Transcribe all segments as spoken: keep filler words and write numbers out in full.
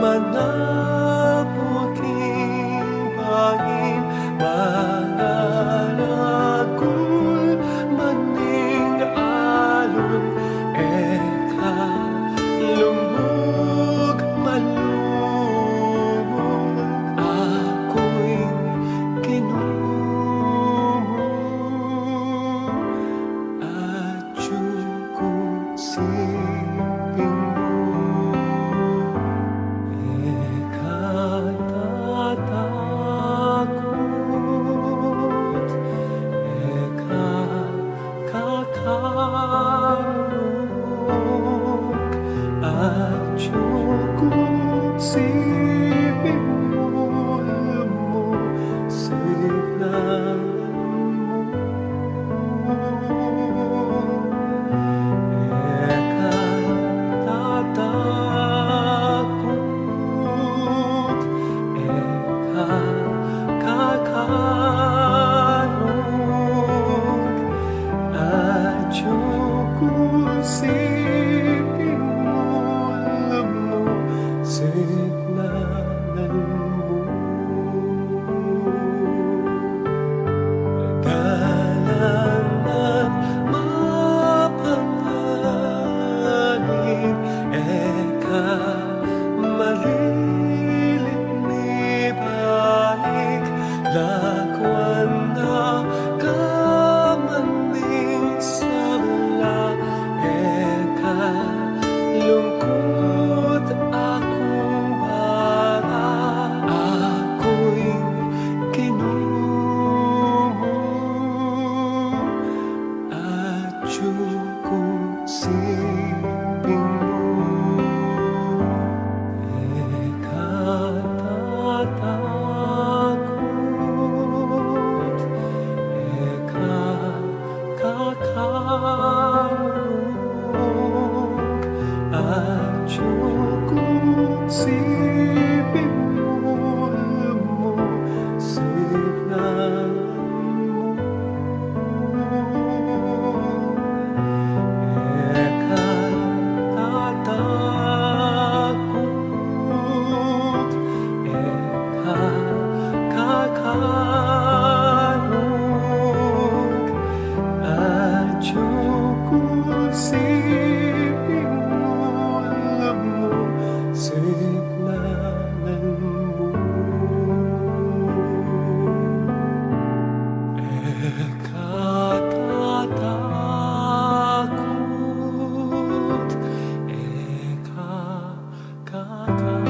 Anapu king bangin mangaragul man ing alun, e ka lumug malumug, aku ing Ginu mu. Atyu ku king siping mu, e ka tatakut, e ka kakarug, atyu ku king siping mu, siknan mu. E ka tatakut, e ka kakarug, atyu ku king siping mu, siknan mu. Dalan nang mapanganib, e ka malilit mibalik, lakwan na ka man ning sabla, e ka lungkut, aku ing bara, aku ing Ginu mu. Atyu ku king siping mu, e ka tatakut, e ka kakarug, atyu ku king siping mu, siknan mu. E ka tatakut, e ka kakarug, atyu ku king siping mu, siknan mu. E ka tatakut, e ka kakarug.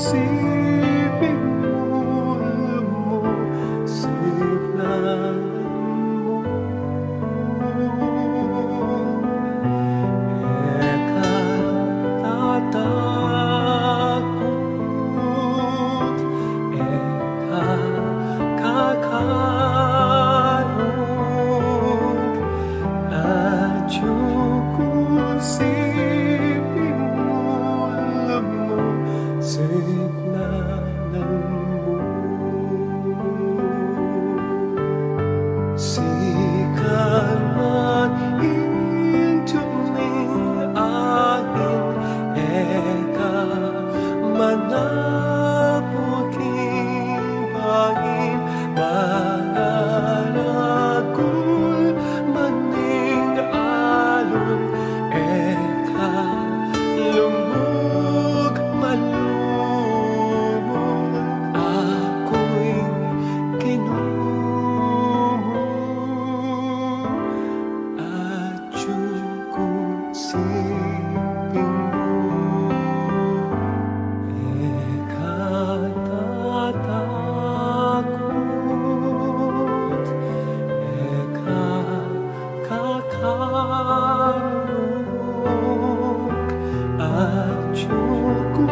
Siping mu, lumusiknan mu. E ka tatakut, e ka kakalung, atiu ku siping mu, lumusiknan mu. Sika man ing tuming angin, e ka manapuk king bangin, maragul man ing alun, e ka lungug malumuk, aku ing Ginu mu, atiu ku siping mu. E ka tatakut, e ka kakalung, atiu ku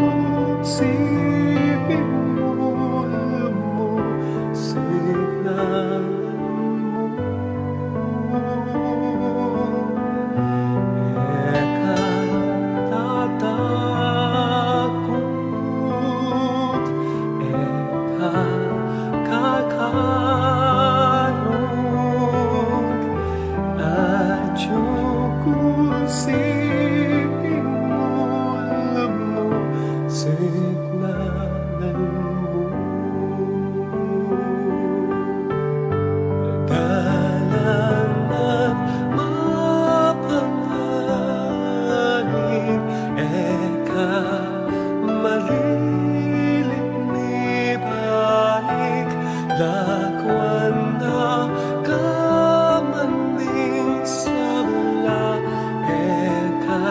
siping mu, lumusiknan mu. E ka tatakut, e ka kakalung, atiu ku siping mu, lumusiknan mu. Dalan mapanganing, e ka malilit mibalik, lakwan na ka man ding sabla, e ka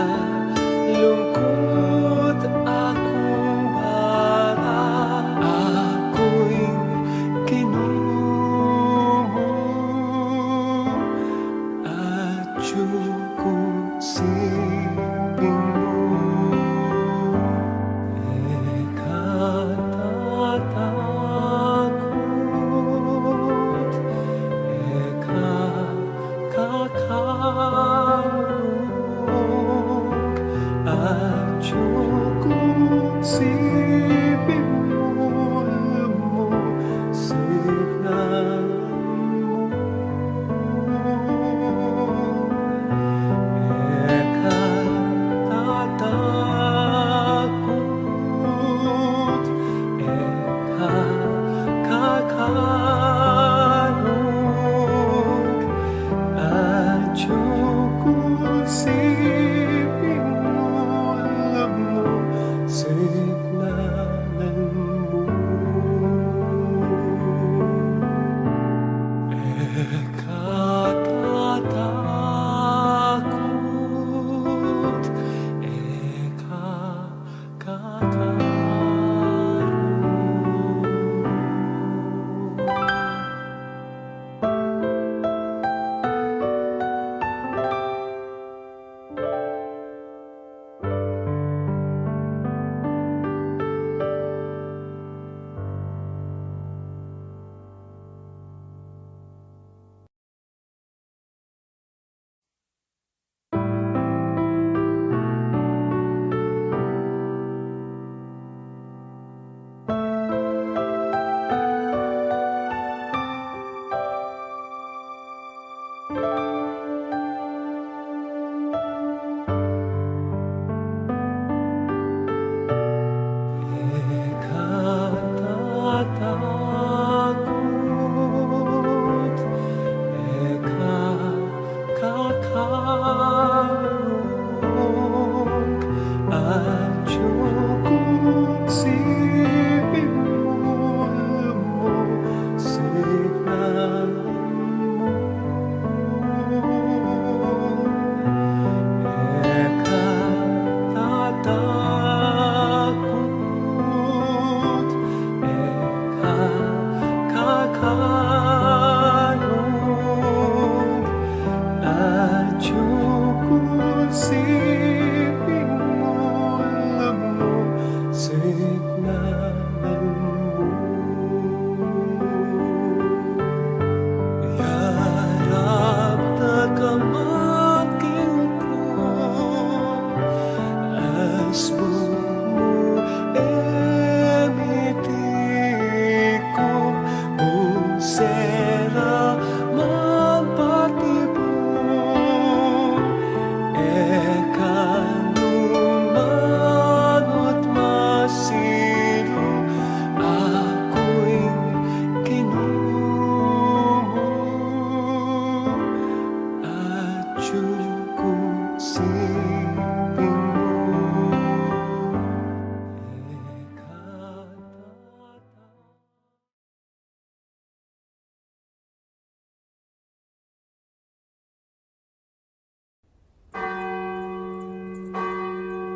lungkut, aku bala,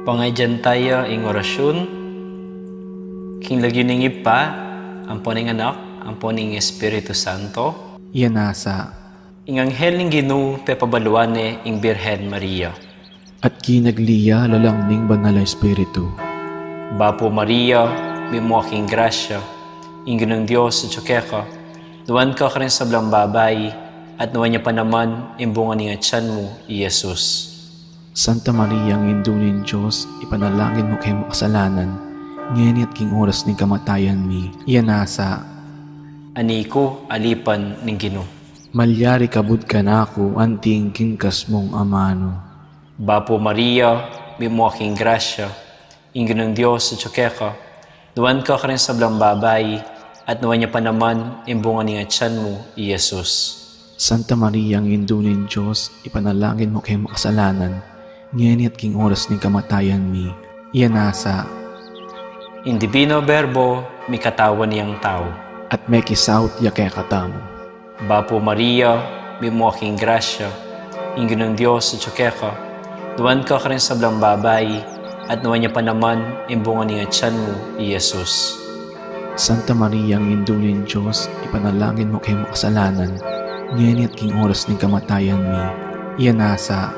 Pangadian taya ing orasyun, king lagyu ning Ibpa, ampo ning Anak, ampo ning Espiritu Santo. Iya nasa. Ing anghel ning Ginu pepabaluan ne ing Birhen Maria. At kinagli ya lalam ning Banal a Espiritu. Bapu Maria, mitmu ka king grasya, ing Ginung Dios atyu keka, nuan ka karing sablang babai, at nuan ya pa naman ing bunga ning atyan mu, i Jesus. Santa Maria, Indu ning Dios, ipanalangin mu keng makasalanan, ngeni at king oras ning kamatayan mi. Iya nasa. Ani ku, alipan ning Ginu. Malyari kabud kanaku anti ing kinkas mung amanu. Bapu Maria, mitmu ka king grasya, ing Ginung Dios atyu keka, nuan ka karing sablang babai, at nuan ya pa naman ing bunga ning atyan mu, i Jesus. Santa Maria, Indu ning Dios, ipanalangin mu keng makasalanan, ngeni at king oras ning kamatayan mi. Iya nasa. Ing Divino Verbo, mikatawan yang tau. At mekisaut ya kekatamu. Bapu Maria, mitmu ka king grasya, ing Ginung Dios atyu keka, nuan ka karing sablang babai, at nuan ya pa naman ing bunga ning atyan mu, i Jesus. Santa Maria, Indu ning Dios, ipanalangin mu keng makasalanan, ngeni at king oras ning kamatayan mi. Iya nasa.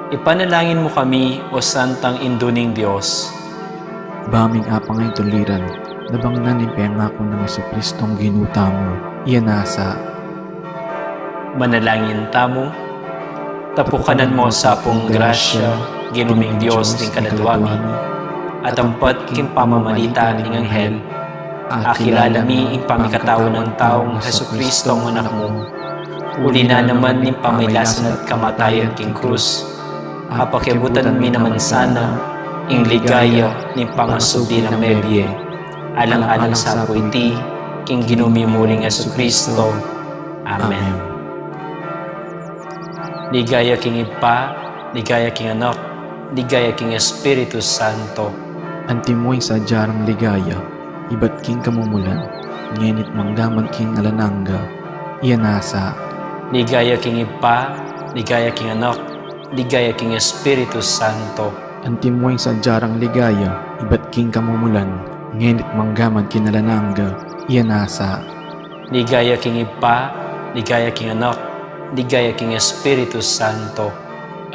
Ipanalangin mu kami, o Santang Indu ning Dios. Ba ming apang ing tuliran, nabangnan ing pengaku nang Jesucristong Ginu tamu. Iya nasa. Manalangin tamu. Tapukanan mu sa pung grasya, Ginu ming Dios ning kaladwa mi, at ampat king pamamalita ning anghel, akilala mi ing pamikatau nang taung Jesucristong Anak mu. Uli na naman ning pamailasan at kamatayan king krus, apakiabutan mi naman sana ing ligaya ning pangasubli nang mebie. Alang-alang sa pu iti, king Ginu mi muring Jesucristo. Amen. Ligaya king Ibpa, ligaya king Anak, ligaya king Espiritu Santo. Antimo ing sadya rang ligaya, ibat king kamumulan, ngeni't manggaman king alang angga. Iya nasa. Ligaya king Ibpa, ligaya king Anak, ligaya king Espiritu Santo. Antimo ing sadya rang ligaya, ibat king kamumulan, ngeni't manggaman king alang angga. Iya nasa. Ligaya king Ibpa, ligaya king Anak, ligaya king Espiritu Santo.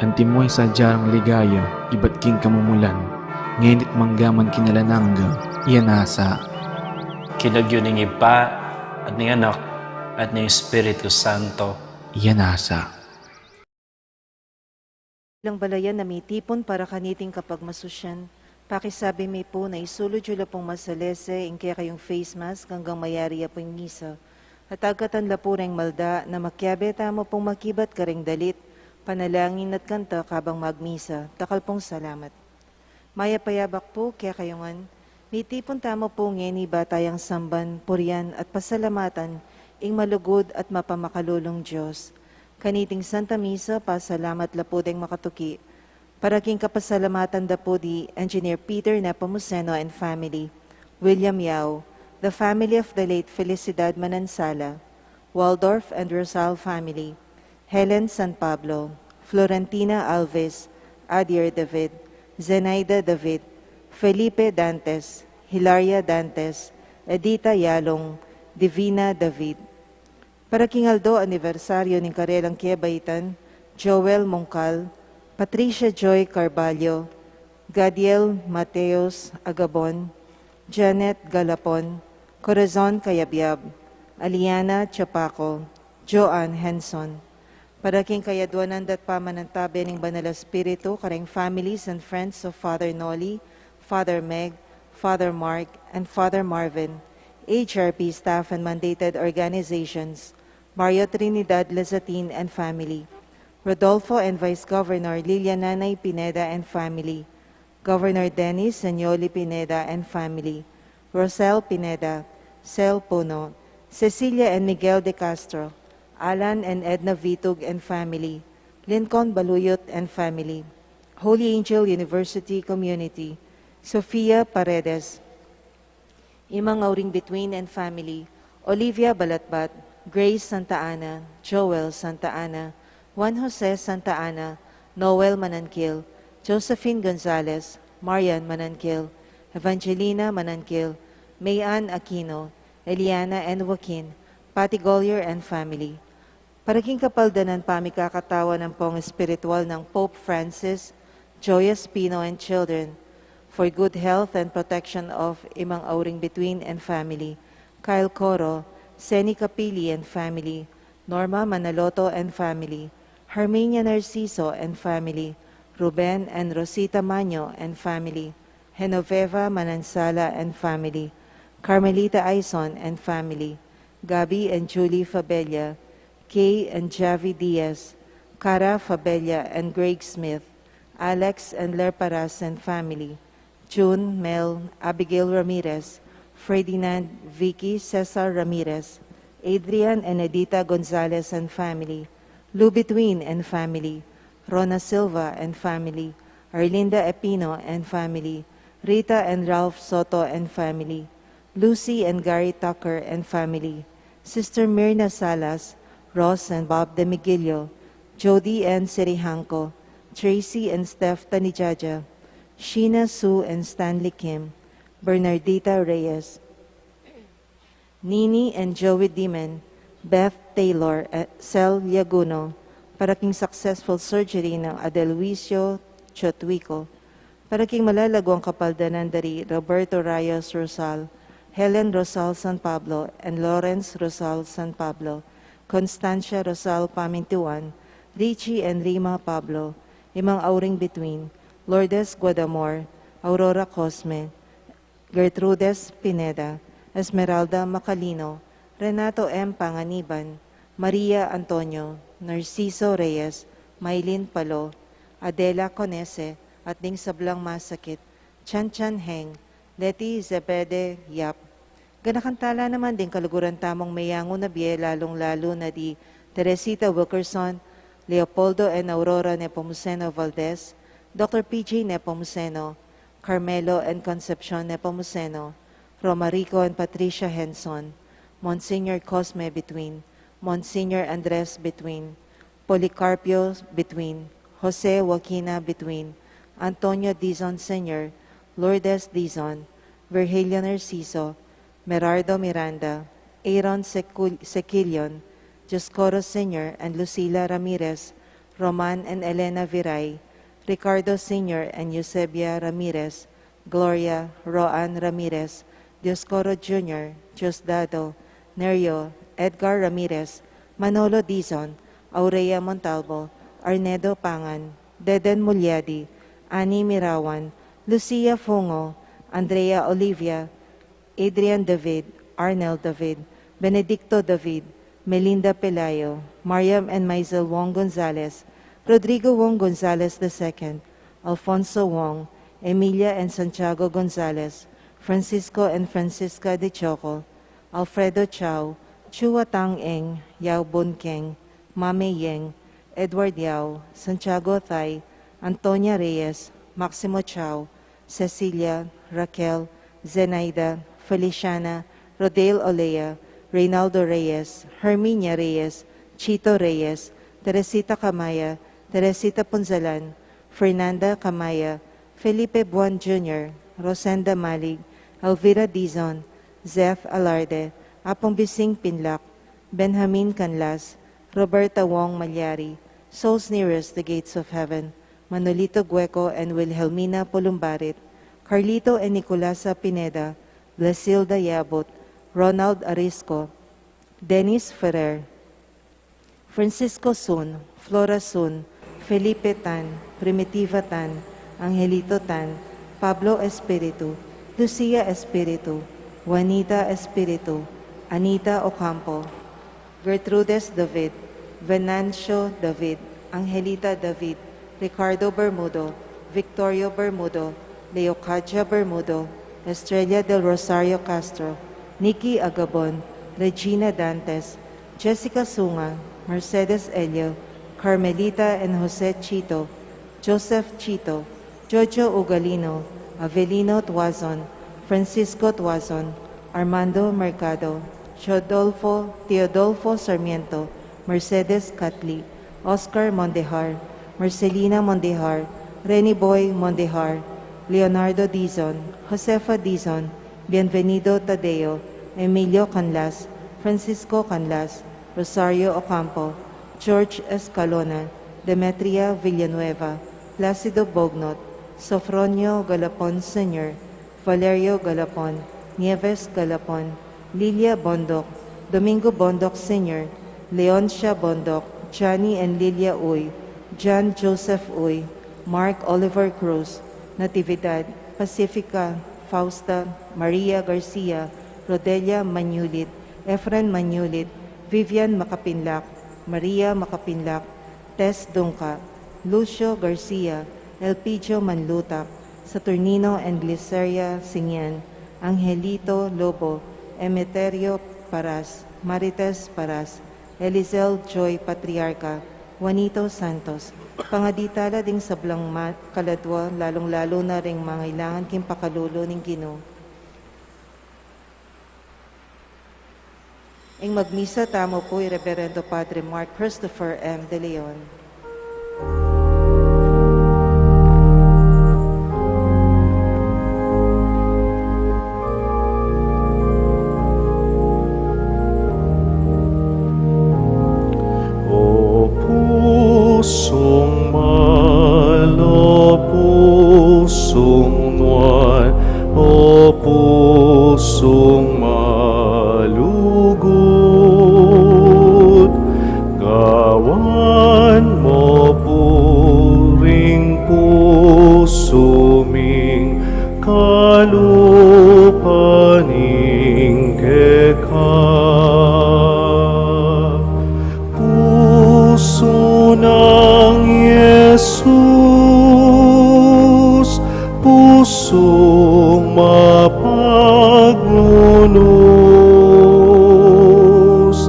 Antimo ing sadya rang ligaya, ibat king kamumulan, ngeni't manggaman king alang angga. Iya nasa. King lagyu ning Ibpa, at ning Anak, at ning Espiritu Santo. Iya nasa. Ilang balayan a mitipun para kaniting kapagmasusyan, pakisabi mi pu na isulud yu la pung masalese ing kekayung face mask anggang mayari ya pu ing misa. At agkatan la pu reng malda na makiabe tamu pung makibat kareng dalit, panalangin at kanta kabang magmisa. Dakal pung salamat. Mayap a yabak pu kekayu ngan. Mitipun tamu pu ngeni ba tayang samban, purian, at pasalamatan ing malugud at mapamakalulung Dios. Kaniting Santa Misa, pasalamat la pu deng makatuki. Para king kapasalamatan da pu di Engineer Peter Nepomuceno and family, William Yao, the family of the late Felicidad Manansala, Waldorf and Rosal family, Helen San Pablo, Florentina Alves, Adier David, Zenaida David, Felipe Dantes, Hilaria Dantes, Edita Yalong, Divina David. Para king aldo anibersaryo ning karelang kebaitan, Joel Mongcal, Patricia Joy Carballo, Gadiel Mateos Agabon, Janet Galapon, Corazon Cayabyab, Aliana Chapaco, Joan Henson. Para king kayadwanan dat pamanantabe ning Banal Espiritu, kareng families and friends of Father Noli, Father Meg, Father Mark, and Father Marvin, H R P staff and mandated organizations, Mario Trinidad Lazatin and family, Rodolfo and Vice Governor Lilia Nanay Pineda and family, Governor Dennis Senioli Pineda and family, Rosel Pineda, Sel Puno, Cecilia and Miguel de Castro, Alan and Edna Vitug and family, Lincoln Baluyot and family, Holy Angel University Community, Sofia Paredes, Imang Auring Between and family, Olivia Balatbat, Grace Santa Ana, Joel Santa Ana, Juan Jose Santa Ana, Noel Mananquil, Josephine Gonzalez, Marian Mananquil, Evangelina Mananquil, Mayan Aquino, Eliana and Joaquin, Patty Gollier and family. Para king kapaldanan pamikakatawan ampong espiritual nang Pope Francis, Joyous Pino and children, for good health and protection of Imang Auring Between and family, Kyle Coro, Seni Capili and family, Norma Manaloto and family, Herminia Narciso and family, Ruben and Rosita Maño and family, Genoveva Manansala and family, Carmelita Aison and family, Gabby and Julie Fabella, Kay and Javi Diaz, Cara Fabella and Greg Smith, Alex and Lerparas and family, June, Mel, Abigail Ramirez, Ferdinand, Vicky, Cesar Ramirez, Adrian and Edita Gonzalez and family, Lou Between and family, Rona Silva and family, Arlinda Epino and family, Rita and Ralph Soto and family, Lucy and Gary Tucker and family, Sister Mirna Salas, Ross and Bob Demigilio, Jody and Sirihanco, Tracy and Steph Tanijaja, Sheena Sue and Stanley Kim, Bernardita Reyes, Nini and Joey Dimen, Beth Taylor, eh, Sel Yaguno, para king successful surgery nang Adelwisio Chotwico, para king malalaguang kapaldanan dari Roberto Rayos Rosal, Helen Rosal San Pablo, and Lawrence Rosal San Pablo, Constancia Rosal Pamintuan, Richie and Rima Pablo, Imang Auring Between, Lourdes Guadamor, Aurora Cosme, Gertrudes Pineda, Esmeralda Macalino, Renato M. Panganiban, Maria Antonio, Narciso Reyes, Maylin Palo, Adela Conese, at ding sablang masakit, Chan Chan Heng, Leti Zebede Yap. Ganakan tala naman ding kaluguran tamung meyangu na bie, lalung-lalu na di Teresita Wilkerson, Leopoldo and Aurora Nepomuceno Valdez, Doctor P J Nepomuceno, Carmelo and Concepcion Nepomuceno, Romarico and Patricia Henson, Monsignor Cosme Between, Monsignor Andres Between, Policarpio Between, Jose Joaquina Between, Antonio Dizon Senior, Lourdes Dizon, Virgilio Narciso, Merardo Miranda, Aaron Secul-, Sequilion, Dioscoro Senior and Lucila Ramirez, Roman and Elena Viray, Ricardo Senior and Eusebia Ramirez, Gloria, Roan Ramirez, Dioscoro Junior, Diosdado, Nerio, Edgar Ramirez, Manolo Dizon, Aurea Montalvo, Arnedo Pangan, Deden Muliadi, Annie Mirawan, Lucia Fungo, Andrea Olivia, Adrian David, Arnel David, Benedicto David, Melinda Pelayo, Mariam and Maisel Wong Gonzalez, Rodrigo Wong Gonzalez the second, Alfonso Wong, Emilia and Santiago Gonzalez, Francisco and Francisca de Choco, Alfredo Chao, Chua Tang Eng, Yao Bun Keng, Mame Yeng, Edward Yao, Santiago Thay, Antonia Reyes, Maximo Chao, Cecilia, Raquel, Zenaida, Feliciana, Rodale Olea, Reynaldo Reyes, Herminia Reyes, Chito Reyes, Teresita Camaya, Teresita Punzalan, Fernanda Camaya, Felipe Buan Junior, Rosenda Malig, Elvira Dizon, Zeth Alarde, Apong Bising Pinlac, Benjamin Canlas, Roberta Wong Malyari, Souls Nearest the Gates of Heaven, Manolito Gueco and Wilhelmina Polumbarit, Carlito and Nicolasa Pineda, Blasilda Yabut, Ronald Arisco, Dennis Ferrer, Francisco Sun, Flora Sun, Felipe Tan, Primitiva Tan, Angelito Tan, Pablo Espiritu, Lucia Espiritu, Juanita Espiritu, Anita Ocampo, Gertrudes David, Venancio David, Angelita David, Ricardo Bermudo, Victorio Bermudo, Leocadia Bermudo, Estrella del Rosario Castro, Nikki Agabon, Regina Dantes, Jessica Sunga, Mercedes Elio, Carmelita and Jose Chito, Joseph Chito, Jojo Ugalino, Avelino Tuazon, Francisco Tuazon, Armando Mercado, Teodolfo, Teodolfo Sarmiento, Mercedes Catli, Oscar Mondejar, Marcelina Mondejar, Reni Boy Mondejar, Leonardo Dizon, Josefa Dizon, Bienvenido Tadeo, Emilio Canlas, Francisco Canlas, Rosario Ocampo, George Escalona, Demetria Villanueva, Placido Bognot, Sofronio Galapon Senior, Valerio Galapon, Nieves Galapon, Lilia Bondoc, Domingo Bondoc Senior, Leoncia Bondoc, Johnny and Lilia Uy, John Joseph Uy, Mark Oliver Cruz, Natividad, Pacifica, Fausta, Maria Garcia, Rodelia Manulit, Efren Manulit, Vivian Makapinlak, Maria Makapinlak, Tess Dungca, Lucio Garcia, Elpidio Manlutac, Saturnino and Gliceria Singyan, Angelito Lobo, Emeterio Paras, Marites Paras, Elisel Joy Patriarca, Juanito Santos, pangadi tala ding sablang ma-, kaladwa, lalung-lalu na ring mangailangan king pakalulu ning Ginu. Ing magmisa tamu pu i Reverendo Padre Mark Christopher M. De Leon. O pusung mal, o pusung nuan, o pusung malugud, gawan mu pu ring pusu ming kalupa ning keka. Pusu nang Jesus, pusung mapaglunus,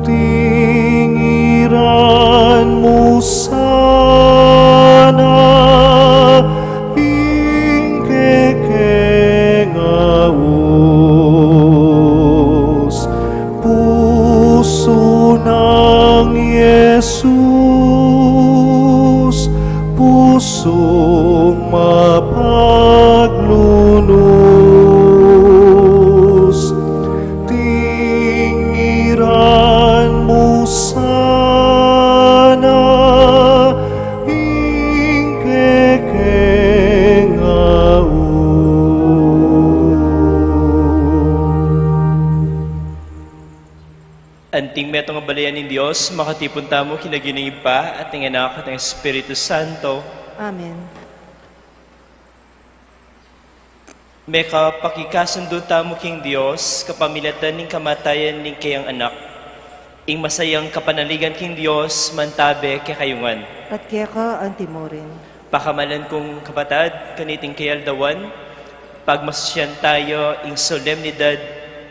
tingiran mu sana ing kekeng aus. Pusu nang Jesus, pusung mapaglunus, tingiran mu sana ing kekeng aus. Anting metung a balayan ning Dios, makatipun tamu king lagyu ning Ibpa, at ning Anak, at ning Espiritu Santo. Amen. Mekapakikasundu tamu king Dios, kapamilatan ning kamatayan ning keyang Anak, ing masayang kapanaligan king Dios, mantabe kekayu ngan. At keka antimurin. Pakamalan kung kapatad, kaniting kayaldawan, pagmasusyan tayu ing solemnidad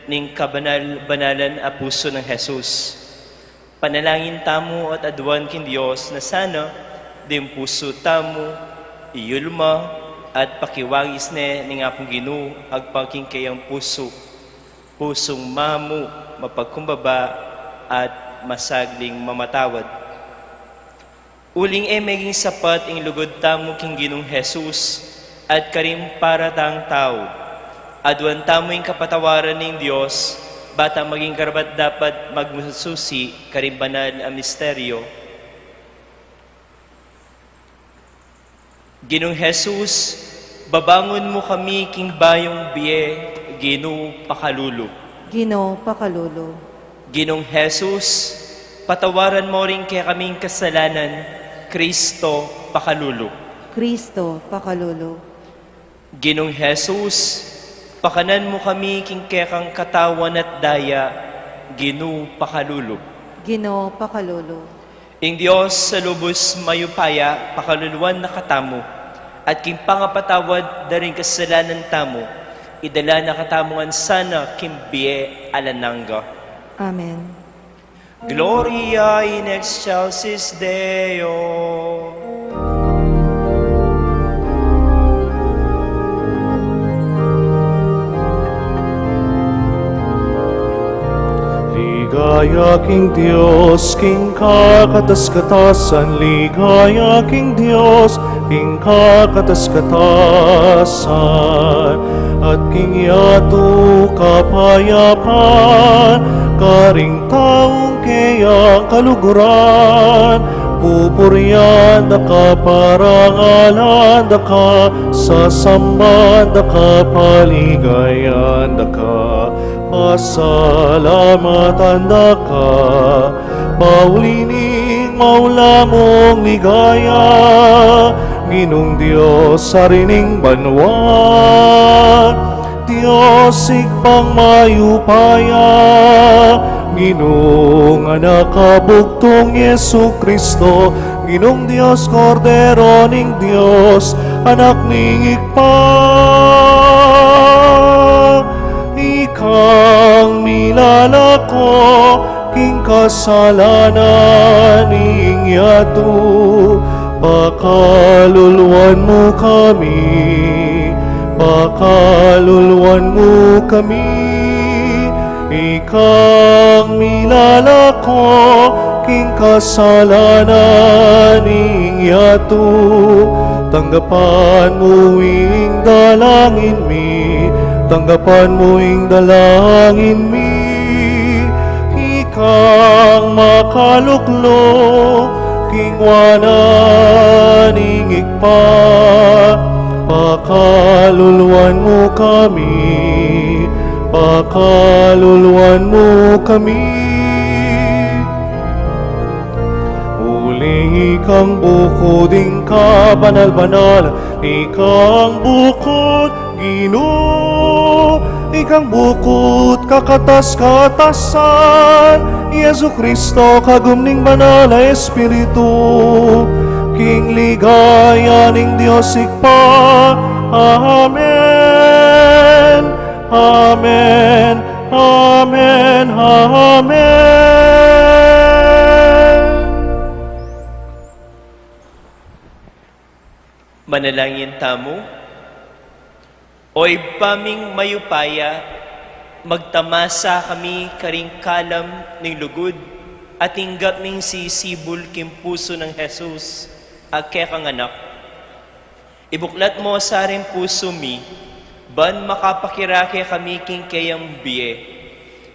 ning kabanal-banalan a pusu nang Jesus. Panalangin tamu at aduan king Dios na sana ding pusu tamu iyulma at pakiwangis ne ning Apung Ginu agpang king keyang pusu, pusung mamu, mapagkumbaba, at masagling mamatawad. Uling e meging sapat ing lugud tamu king Ginung Jesus at karing paratang tau, aduan tamu ing kapatawaran ning Dios, ba tang maging karapat-dapat magmasusi karing banal a misteryo. Ginung Jesus, babangun mu kami king bayung bie, Ginu, pakalulu. Ginu, pakalulu. Ginung Jesus, patawaran mu ring kekaming kasalanan, Kristo, pakalulu. Kristo, pakalulu. Ginung Jesus, pakanan mu kami king kekang katawan at daya, Ginu, pakalulu. Ginu, pakalulu. Ing Dios a lubus mayupaya, pakaluluan na katamu, at king pangapatawad da ring kasalanan tamu, idala na katamu ngan sana king bie alang angga. Amen. Gloria in excelsis Deo. Ligaya king Dios, king kakatas-katasan, ligaya king Dios, king kakatas-katasan, at king yatu kapayapan, karing taung keyang kaluguran, pupurian da ka, parangalan da ka, sasamban da ka, paligayan da ka, pasalamatan da ka, pauli ning maula mung ligaya, Ginung Dios, Ari ning banua. Dios Ibpang mayupaya, Ginung Anak a bugtung Jesucristo, Ginung Dios, Kordero ning Dios, Anak ning Ibpa, ikang milalako king kasalanan ning yatu, pakaluluan mu kami, pakaluluan mu kami, ikang milalako king kasalanan ning yatu, tanggapan mu ing dalangin mi, tanggapan mu ing dalangin mi, ikang makalukluk king wanan ning Ibpa, pakaluluan mu kami, pakaluluan mu kami. Uling ikang bukud ing kabanal-banal, ikang bukud Ginu, ikang bukud kakatas-katasan, Jesucristo, kagum ning Banal a Espiritu, king ligaya ning Dios Ibpa. Amen. Amen. Amen. Amen. Manalangin tamu. O Ibpa ming mayupaya, magtamasa kami karing kalam ning lugud a tinggap ming sisibul king pusu nang Jesus a kekang Anak. Ibuklat mu sa ring pusu mi, ban makapakirake kami king keyang bie,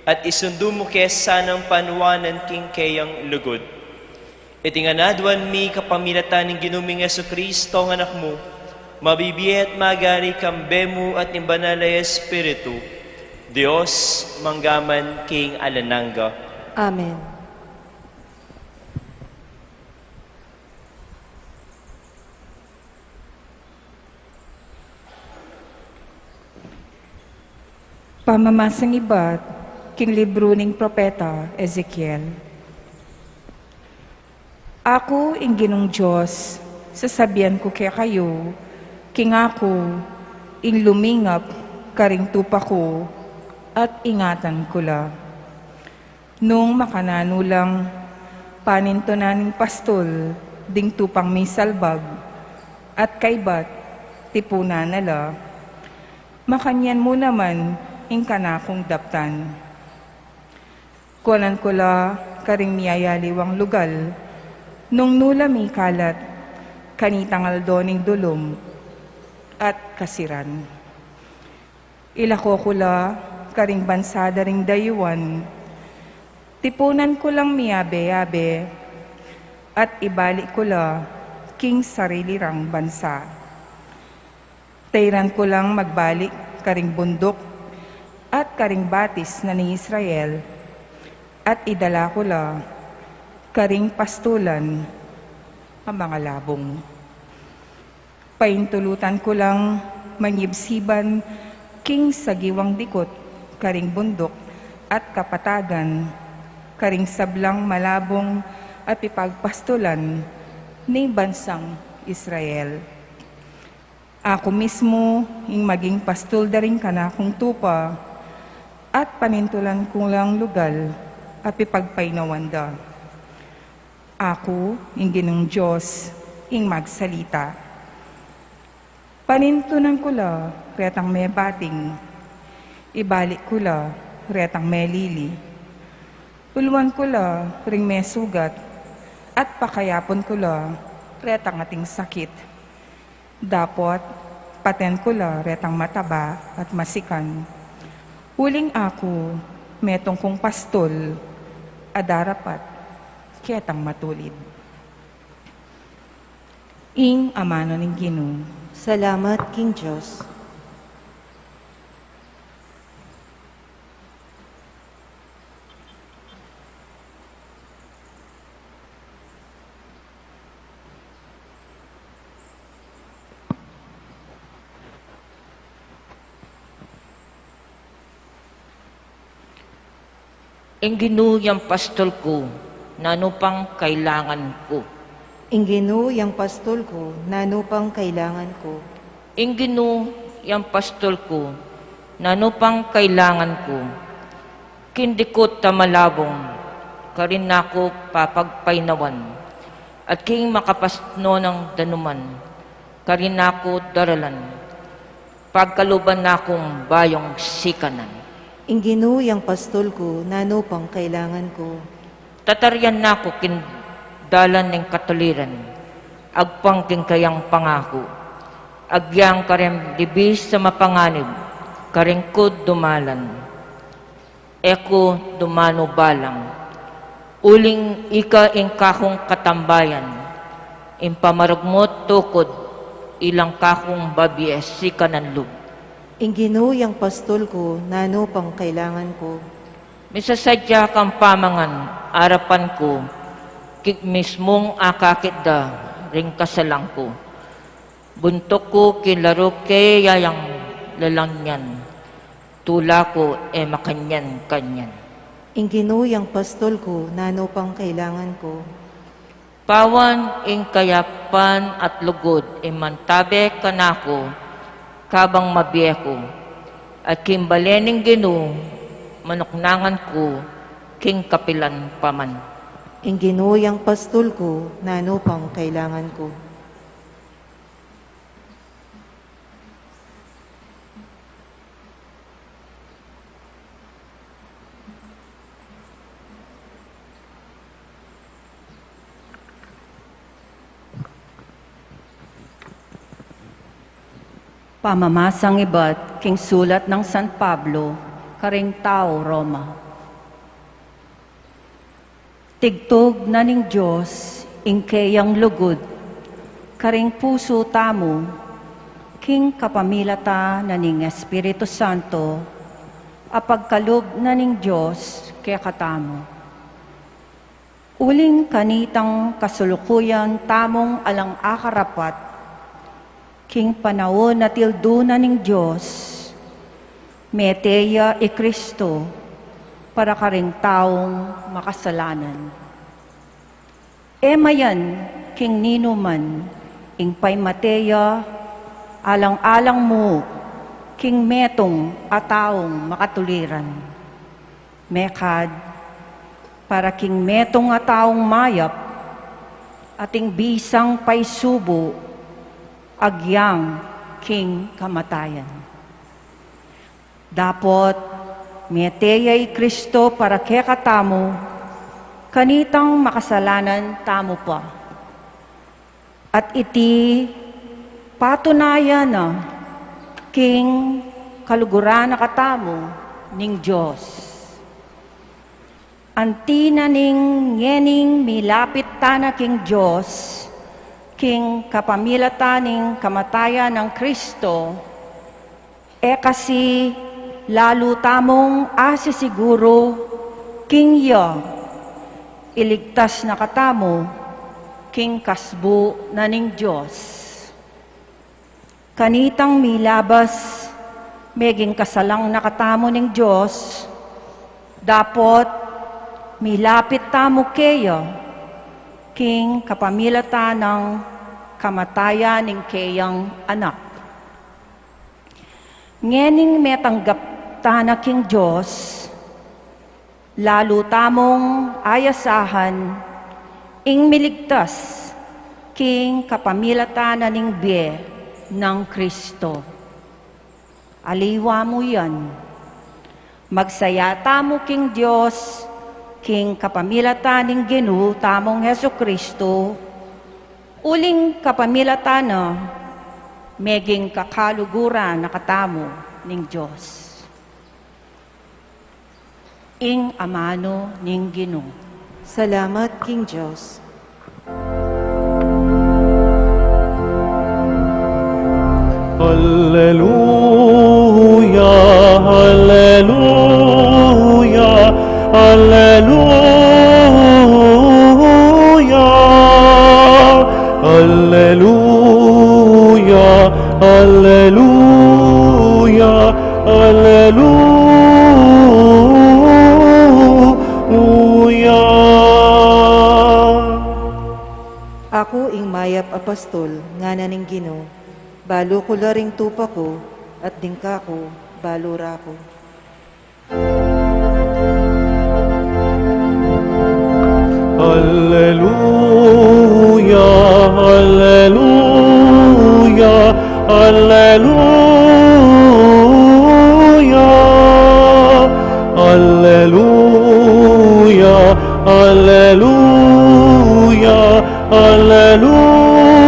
at isundu mu ke sanang panuanan king keyang lugud. Iti ngan aduan mi kapamilatan ning Ginu ming Jesucristo a Anak mu, mabibie at magari kambe mu at ning Banal a Espiritu, Dios, mangga man king alang angga. Amen. Pamamasang ibat king libru ning propeta Ezekiel. Aku ing Ginung Dios, sasabian ku kekayu, king aku ing lumingap karing tupa ku at ingatan ku la. Nung makananu lang panintunan ning pastul ding tupang misalbag, at kaybat tipunan na la, makanyan mu naman ing kanakung daptan. Kuanan ku la karing miyayaliwang lugal, nung nu la mikalat kanitang aldo ning dulum at kasiran. Ilako ku la karing bansa da ring dayuan, tipunan ku lang miyabe-yabe, at ibalik ku la king sarili rang bansa. Tairan ku lang magbalik karing bunduk at karing batis na ning Israel, at idala ku la karing pastulan a mangalabung. Paintulutan ku lang manyibsiban king sagiwang dikut karing bunduk at kapatagan, karing sablang malabung a pipagpastulan ning bansang Israel. Aku mismu ing maging pastul da ring kanakung tupa, at panintulan ku lang lugal a pipagpainawan da. Aku, ing Ginung Dios, ing magsalita. Panintunan ku la retang mebating, ibalik ku la retang melili. Ulwan ku la ring mesugat, at pakayapun ku la retang ating sakit. Dapot paten ku la retang mataba at masikan. Uling aku, metung kung pastul a darapat ketang matulid. Ing amanu ning Ginu. Salamat king Dios. Ing Ginu yang pastul ku, nanu pang kailangan ku? Ing Ginu yang pastul ku, nanu pang kailangan ku? Ing Ginu yang pastul ku, nanu pang kailangan ku? King dikut a malabung, karin na ku papagpainawan, at king makapasno nang danuman, karin na ku daralan. Pagkaluban na kung bayung sikanan. Ing Ginu yang pastul ku, nanu pang kailangan ku? Tatarian na ku king dalan ning katuliran, agpang king kayang pangaku. Agyang kareng libis a mapanganib, karin ku dumalan. E ku dumanu balang, uling ika ing kakung katambayan, ing pamaragmut tukud, ilang kakung babie sikanan lub. Ing Ginu yang pastul ku, nanu pang kailangan ku? Misasadya kang pamangan arapan ku, king mismung akakit da ring kasalang ku. Buntuk ku king laru ke ya yang lalangian, tula ku e makanyan-kanyan. Ing Ginu yang pastul ku, nanu pang kailangan ku? Pawan ing kayapan at lugud ing mantabe kanaku, kabang mabie ku, at king bale ning Ginu, manuknangan ku king kapilan pa man. Ing Ginu yang pastul ku, nanu pang kailangan ku? Pamamasang ibat king sulat nang San Pablo karing tau Roma. Tigtug na ning Dios ing keyang lugud karing pusu tamu, king kapamilatan na ning Espiritu Santo, a pagkalub na ning Dios kekatamu. Uling kanitang kasulukuyan tamung alang akarapat, king panaun a tildu na ning Dios, mete ya i Kristo para karing taung makasalanan. E mayan king ninuman ing paimate ya alang-alang mu king metung a taung makatuliran. Mekad, para king metung a taung mayap, ating bisang paisubu agyang king kamatayan. Dapot mete ya i Kristo para kekatamu, kanitang makasalanan tamu pa. At iti patunayan na king kaluguran na katamu ning Dios. Anti na ning ngening milapit tana king Dios, king kapamilatan ning kamatayan nang Kristo, e kasi lalu tamung asisiguru king ya iligtas na katamu king kasbu na ning Dios. Kanitang milabas meging kasalang na katamu ning Dios, dapot milapit tamu keya king kapamilatan nang kamatayan ning keyang Anak. Ngening metanggap tana king Dios, lalu tamung ayasahan ing miligtas king kapamilatan na ning bie nang Kristo. Aliwa mu yan. Magsaya tamu king Dios, King kapamilatan ning Ginu tamung Jesucristo, uling kapamilatan na, meging kakaluguran na katamu ning Dios. Ing amanu ning Ginu. Salamat king Dios. Alleluia, alleluia, alleluia. Alleluia, alleluia, alleluia. Aku ing mayap a pastul, ngana ning Ginu, balu ku la ring tupa ku, at ding kaku, balu ra ku. Alleluia, alleluia, alleluia. Alleluia, alleluia, alleluia.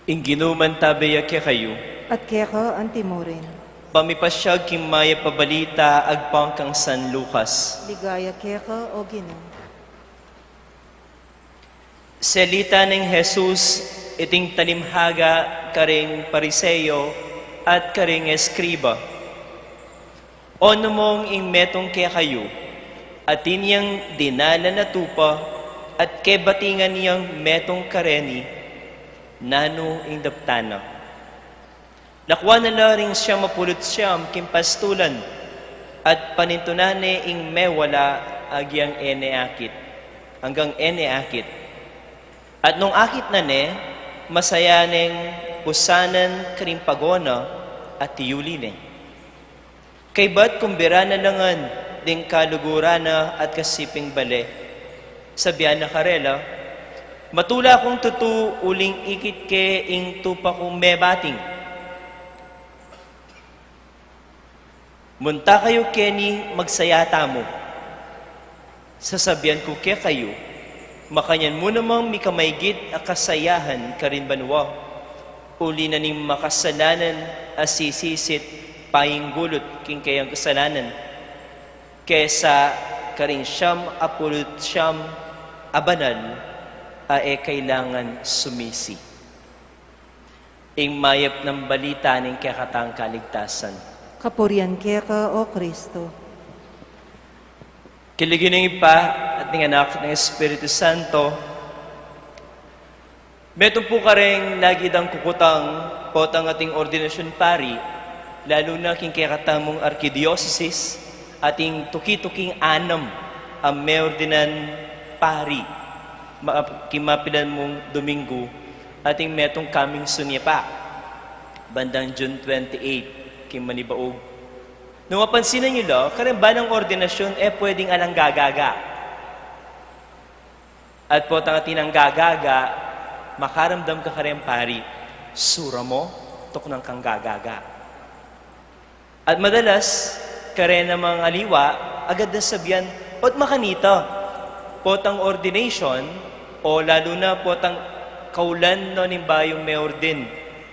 Ing Ginu mantabe ya kekayu. At keka antimurin. Pamipasiag king mayap a balita agpang kang San Lucas. Ligaya keka, O Ginu. Selita neng Jesus iting talimhaga karing Pariseo at karing eskriba. Onu mong ing metung kekayu, atin yang dinalan a tupa, at kebatingan yang metung kareni, nanu ing daptan na? Nakuan na la ring siam a pulu't siam king pastulan, at panintunan ne ing mewala agyang e ne akit, anggang e ne akit. At nung akit na ne, masaya neng usanan karing pagona, at tiyuli ne. Kaybat kumbira na la ngan ding kaluguran na at kasiping bale. Sabian na karela, "Matula kung tutu uling ikit ke ing tupa kung mebating. Munta kayu keni, magsaya tamu." Sasabian ku kekayu, makanyan mu namang mikamaygit a kasayahan karin banua, uli na ning makasalanan a sisisit payinggulut king keyang kasalanan, kesa karing siam a pulu't siam a banal a e kailangan sumisi. Ing mayap nang balita ning kekatang kaligtasan. Kapurian keka, O Kristo. King lagyu ning Ibpa, at ning Anak, at ning Espiritu Santo. Metung pu kareng lagyu dang kukutang potang ating ordinasyun pari, lalu na king kekatamung arkidiosesis, ating tuki-tuking anam a meordinan pari, ma-, king mapilan mung Dominggu, ating metung kaming sunipa, bandang June twenty-eight, king Manibaug. Nung mapansinan yu la, kareng banang ordinasyun, e pwedeng alang gagaga. At potang atin nang gagaga, makaramdam ka kareng pari, sura mu, tuknang kang gagaga. At madalas, kare namang aliwa, agad na sabian, "Ot makanita, potang ordination, o lalu na potang kaulan no ning bayung meordin,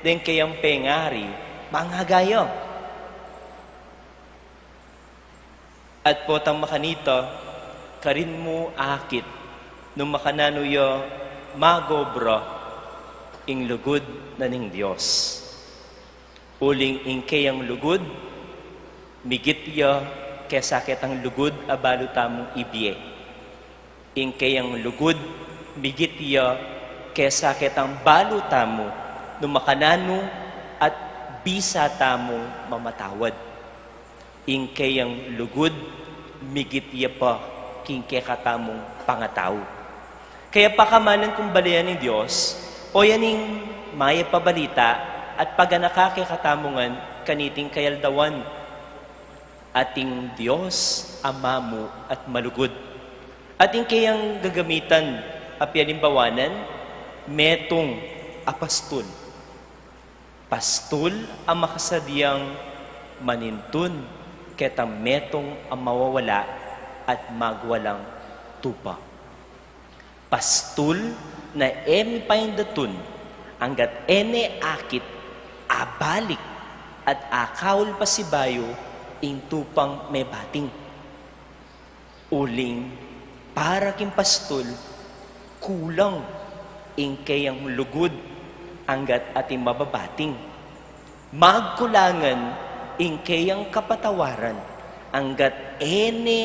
deng keyang pengari, mangagaya." At potang makanita, karin mu akit, nung makananu ya magobra ing lugud na ning Dios. Uling ing keyang lugud, migit ya kesa ketang lugud a balu tamung ibie. Ing keyang lugud, migit ya kesa ketang balu tamu, nung makananu at bisa tamung mamatawad. Ing keyang lugud, migit ya pa king kekatamung pangatau. Kaya pakamalan kung balayan ning Dios, o yan ing mayap a balita at paganaka kekatamu ngan kaniting kayaldawan. Ating Dios, Ama mu at malugud. Ating keyang gagamitan a pialimbawanan, metung a pastul. Pastul a makasadyang manintun ketang metung a mawawala at magwalang tupa. Pastul na e mipaindatun anggat e ne akit, abalik, at akaul pasibayu ing tupang mebating. Uling para king pastul, kulang ing keyang lugud anggat atin mababating. Magkulangan ing keyang kapatawaran anggat e ne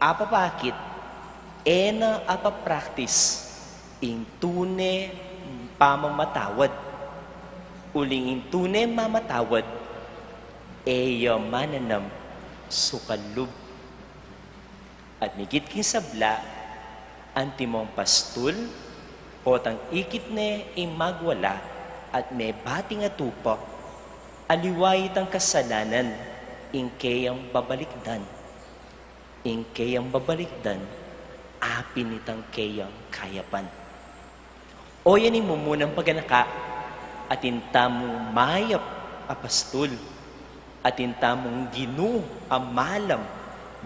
apapakit, e na apapraktis ing tune pamamatawad. Uling ing tune mamatawad, e ya mananam sukalub. At migit king sabla, antimong pastul, potang ikit ne ing magwala at mebating a tupa, aliwa itang kasalanan ing keyang babalikdan. Ing keyang babalikdan, apin itang keyang kayapan. O yan ing mumunang paganaka, atin tamung mayap a pastul, atin tamung Ginu a malam,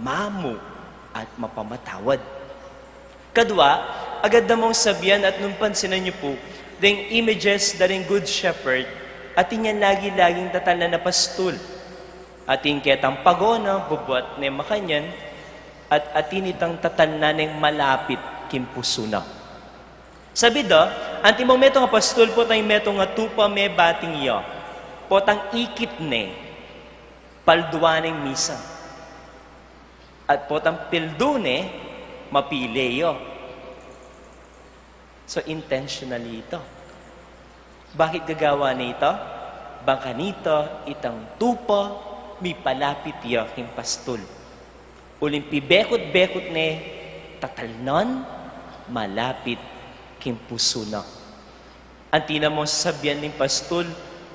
mamu, at mapamatawad. Kadwa, agad da mung sabian at nung pansinan yu pu, deng images da ring Good Shepherd, atin yang lagi-laging tatalnan a pastul. Atin ketang pagona, bubuat ne makanyan, at atin itang tatalnan neng malapit king pusu na. Sabida, antimong metung a pastul potang metung a tupa mebating ya, potang ikit ne, paldua neng misa. At potang pildu ne, mapile ya. So, intentional ito. Bakit gagawa ne ito? Bang kanita itang tupa mipalapit ya king pastul. Uling pibekut-bekut ne, tatalnan, malapit king pusu na. Anti na mung sasabian ning pastul,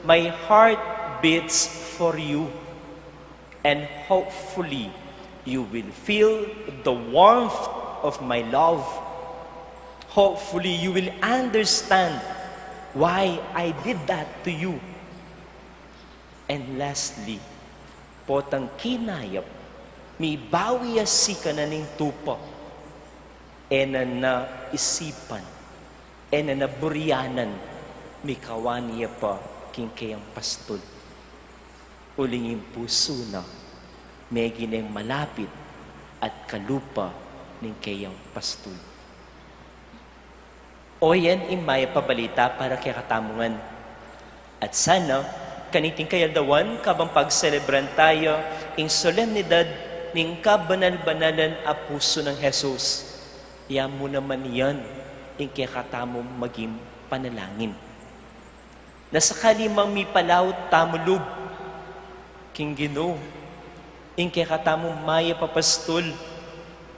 "My heart beats for you, and hopefully you will feel the warmth of my love. Hopefully you will understand why I did that to you." And lastly, potang kinayap, mibawi ya sikanan ning tupa, e na na isipan, e na na burianan, mikawan ya pa king keyang pastul. Uling ing pusu na, meging malapit at kalupa ning keyang pastul. O yan ing mayap a balita para kekatamu ngan. At sana, kaniting kayaldawan, kabang pagselebran taya ing solemnidad ning kabanal-banalan a pusu nang Jesus, ya mu naman yan ing kekatamung maging panalangin. Na sakali mang mipalaut tamu lub king Ginu, ing kekatamung mayap a pastul,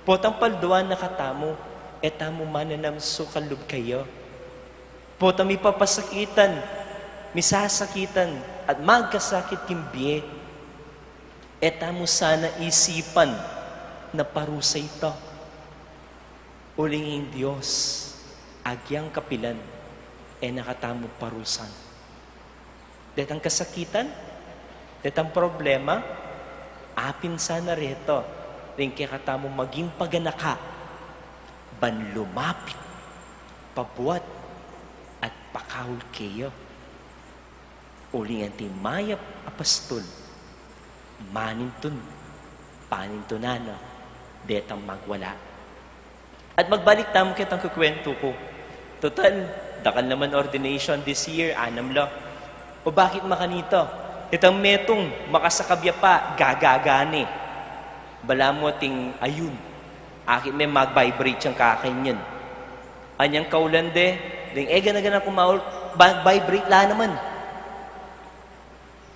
potang paldua na katamu, e tamu mananam sukal lub keya. Potang mipapasakitan, misasakitan, at magkasakit king bie, e tamu sana isipan na parusa ita. Uling ing Dios, agyang kapilan, e na katamu parusan. Detang kasakitan, detang problema, apin sana reta ring kekatamung maging paganaka, ban lumapit, pabuat, at pakaul keya. Uling anting mayap a pastul, manintun, panintunan na detang magwala. At magbalik tamu ketang kukwentu ku. Total, dakal naman ordination this year, anam la. O bakit makanita? Itang metung, makasakab ya pa, gagaga ne. Balamu ating ayun. Akit me mag-vibrate yang kakain yan. Anyang kaulan de, deng e gana-gana kumaul, ba-, vibrate la naman.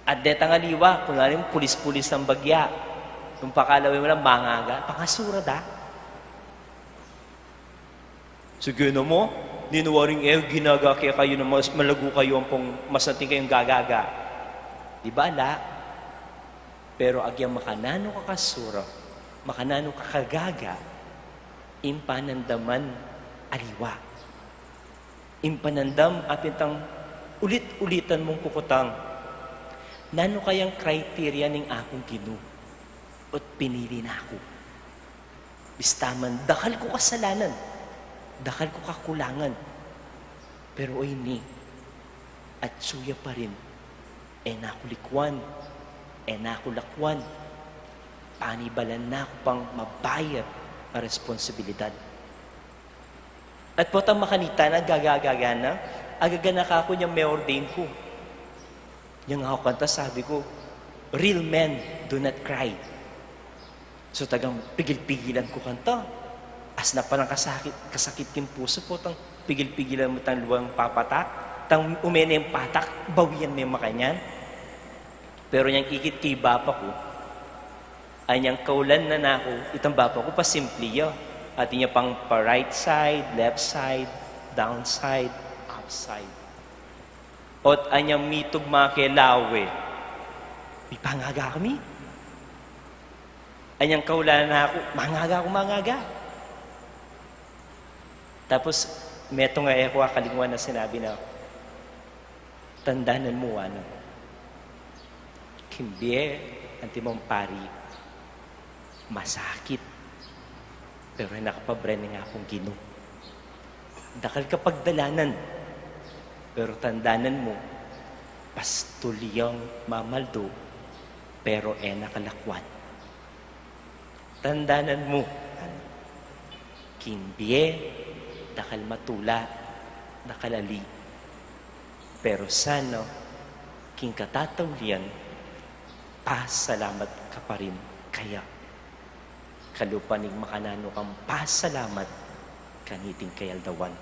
At detang aliwa, kunwari, pulis-pulis ang bagya. Nung pakalawi mo lang, mangaga, pangasura da. Sige na mu, ninu waring e ginaga kekayu na mas malagu kayu ampong mas atin kayung gagaga. Di ba, ala? Pero agyang makananu ka kasura, makananu ka kagaga, ing panandaman aliwa. Ing panandam, apin tang Ulit-ulitan mung kukutang, nanu kayang criteria ning Apung Ginu? Ot pinili na ku. Bista man, dakal ku kasalanan, dakal ku kakulangan. Pero o ini, atsu ya pa rin, e na ku likwan, e na ku lakwan, panibalan na ku pang mabayat a responsibilidad. At potang makanita na, gaga-gaga na, agaganaka ku nyang me-ordain ku. Nyang aku kanta, sabi ku, "Real men do not cry." So, tagang pigil-pigilan ku kanta. Asna pa nang kasakit, kasakit king pusu, potang pigil-pigilan mu tang luang papatak, tang ume ne ing patak, bawian me makanyan. Pero nyang ikit ke i bapa ku, anyang kaulan na naku, itang bapa ku pasimpli ya. Atin ya pang pa right side, left side, down side, up side. Ot anyang mitugma ke lawe, mipangaga kami. Anyang kaulan na naku, mangaga ku, mangaga. Tapos, metung a e ku akalingwan a sinabi na, "Tandanan mu, anak, king bie antimong pari, masakit, pero e na ka pabren ning Apung Ginu. Dakal ka pagdalanan, pero tandanan mu, pastul yang mamaldo, pero e na ka lakwan. Tandanan mu, king bie, dakal matula, dakal ali. Pero sana, king katataulian, pasalamat ka pa rin kaya. Kalupa ning makananu kang pasalamat kaniting kayaldawan."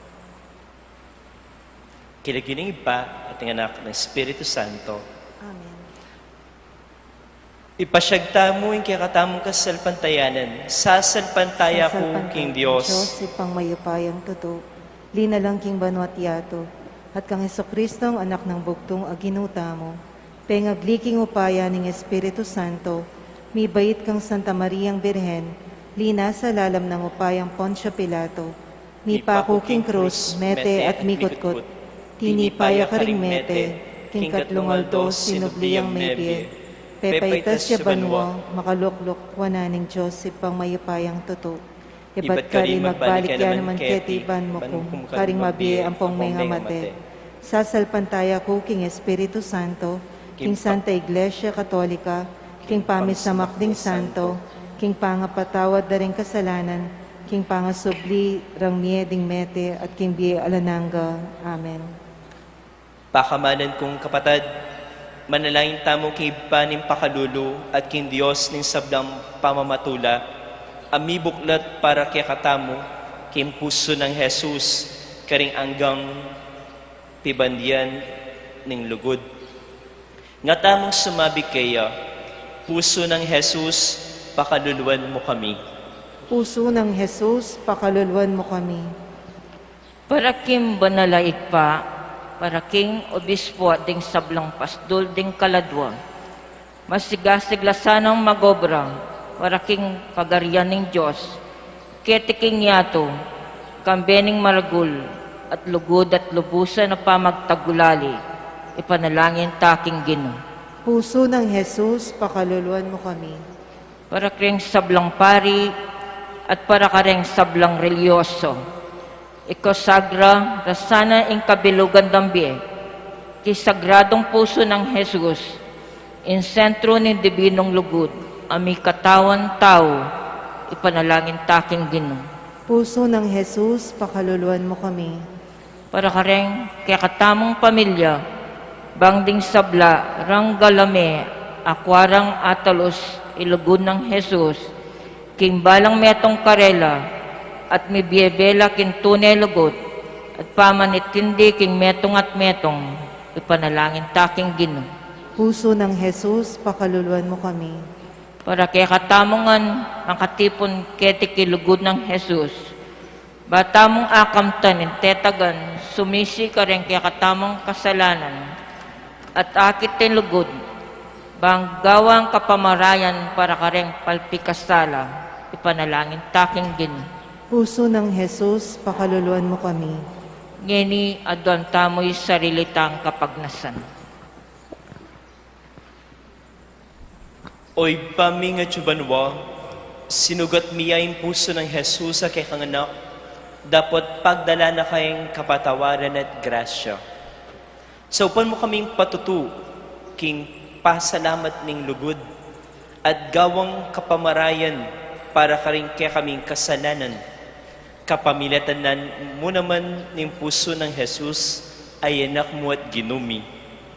King lagyu ning Ibpa, at ning Anak, at ning Espiritu Santo. Amen. Ipasyag tamu ing kekatamung kasalpantayanan. Sasalpantaya ku king Dios, Dios, Ibpang mayupayang tutu, linalang king banua't yatu, at kang Jesucristo, Anak nang bugtung a Ginu tamu, pengagli king upaya ning Espiritu Santo, mibait kang Santa Mariang Birhen, linasa lalam nang upayang Poncio Pilato, mipaku king krus, mete at mikutkut. Tinipa ya karing mete, king katlung aldo sinubli yang mebie. Pepaitas ya banua, makalukluk wanan ning Dios Ibpang mayupayang tutu. Ibat karin magbalik ya naman keti ban mukum karing mabie ampong mengamate. Sasalpantaya ku king Espiritu Santo, king Santa Iglesia Katolika, king pamisamak ding santo, king pangapatawad da ring kasalanan, king pangasubli rang mie ding mete, at king bie alang angga. Amen. Pakamalan kung kapatad, manalangin tamu king Ibpa ning pakalulu at king Dios ning sablang pamamatula, a mibuklat para kekatamu king pusu nang Jesus karing anggang pibandian ning lugud. Nga tamung sumabi keya, "Pusu nang Jesus, pakaluluan mu kami." Pusu nang Jesus, pakaluluan mu kami. Para king banal a Ibpa, para king obispo at ding sablang pastul ding kaladua, masigasig la sanang magobra para king pagarian ning Dios, keti king yatu, kambe ning maragul at lugud at lubusan a pamagtagulali, ipanalangin ta king Ginu. Pusu nang Jesus, pakaluluan mu kami. Para kareng sablang pari at para kareng sablang relihiyoso, ikasagra ra sana ing kabilugan dang bie king sagradung pusu nang Jesus, ing sentru ning dibinung lugud a mikatawan tau, ipanalangin ta king Ginu. Pusu nang Jesus, pakaluluan mu kami. Para kareng kekatamung pamilya, bang ding sabla rang galame, akua rang atalus ing lugud nang Jesus king balang metung karela, at mibie-bie la king tune lugud at pamanintindi king metung at metung, ipanalangin ta king Ginu. Pusu nang Jesus, pakaluluan mu kami. Para kekatamung ngan makatipun keti king lugud nang Jesus, ba tamung akamtan ing tetagan sumisi kareng kekatamung kasalanan, at akit ing lugud, bang gawang kapamarayan para kareng palpikasala, ipanalangin ta king Ginu. Pusu nang Jesus, pakaluluan mu kami. Ngeni, aduan tamu ing sarili tang kapagnasan. O Ibpa mi, atiu ka banua, sinugat mi ya ing pusu nang Jesus a kekang Anak, dapot pagdalan na keng kapatawaran at grasya. Saupan mu kaming patutu king pasalamat ning lugud at gawang kapamarayan para karing kekaming kasalanan, kapamilatan mu naman ning pusu nang Jesus a Anak mu at Ginu mi.